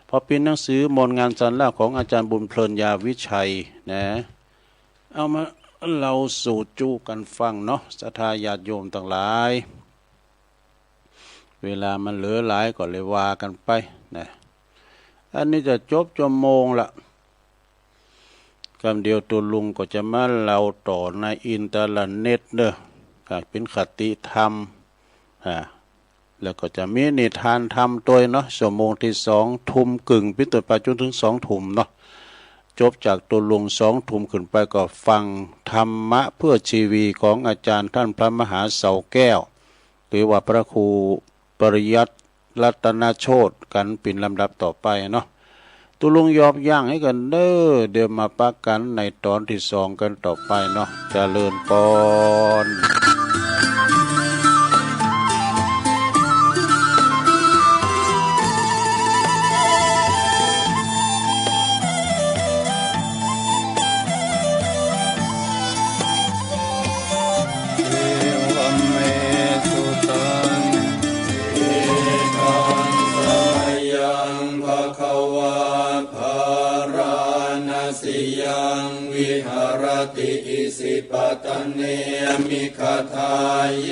เพราะเป็นหนังสือมนต์งานสันเล่าของอาจารย์บุญเพลิน ยาวิชัยนะ เอามาเล่าสู่จู้กันฟังเนาะ ศรัทธาญาติโยมทั้งหลาย เวลามันเหลือหลายก็เลยว่ากันไปนะ อันนี้จะจบชั่วโมงละ กำเดียวตุ๊ลุงก็จะมาเล่าต่อในอินเทอร์เน็ตเนอะ อ่า เป็นคติธรรม อ่า แล้วก็จะมีนิทานธรรมตวยเนาะ ชั่วโมงที่สองทุ่มครึ่ง เป็นต้นไปจนถึงสองทุ่มเนาะ จบจากตุ๊ลุงสองทุ่มขึ้นไปก็ฟังธรรมะเพื่อชีวีของอาจารย์ท่านพระมหาเสาแก้ว หรือว่าพระครูปริยัติรัตนโชติกันเป็นลำดับต่อไปเนาะ ตุ๊ลุงยอบยั้งไว้ก่อนเด้อ เดี๋ยวมาปะกันในตอนที่สองกันต่อไปเนาะ เจริญปอน เอวัมเมสุตัง เอกังสมะยัง ภะคะวา ภาราณสียัง วิหะระติ อิสิปะตะเน มิกขะทาเย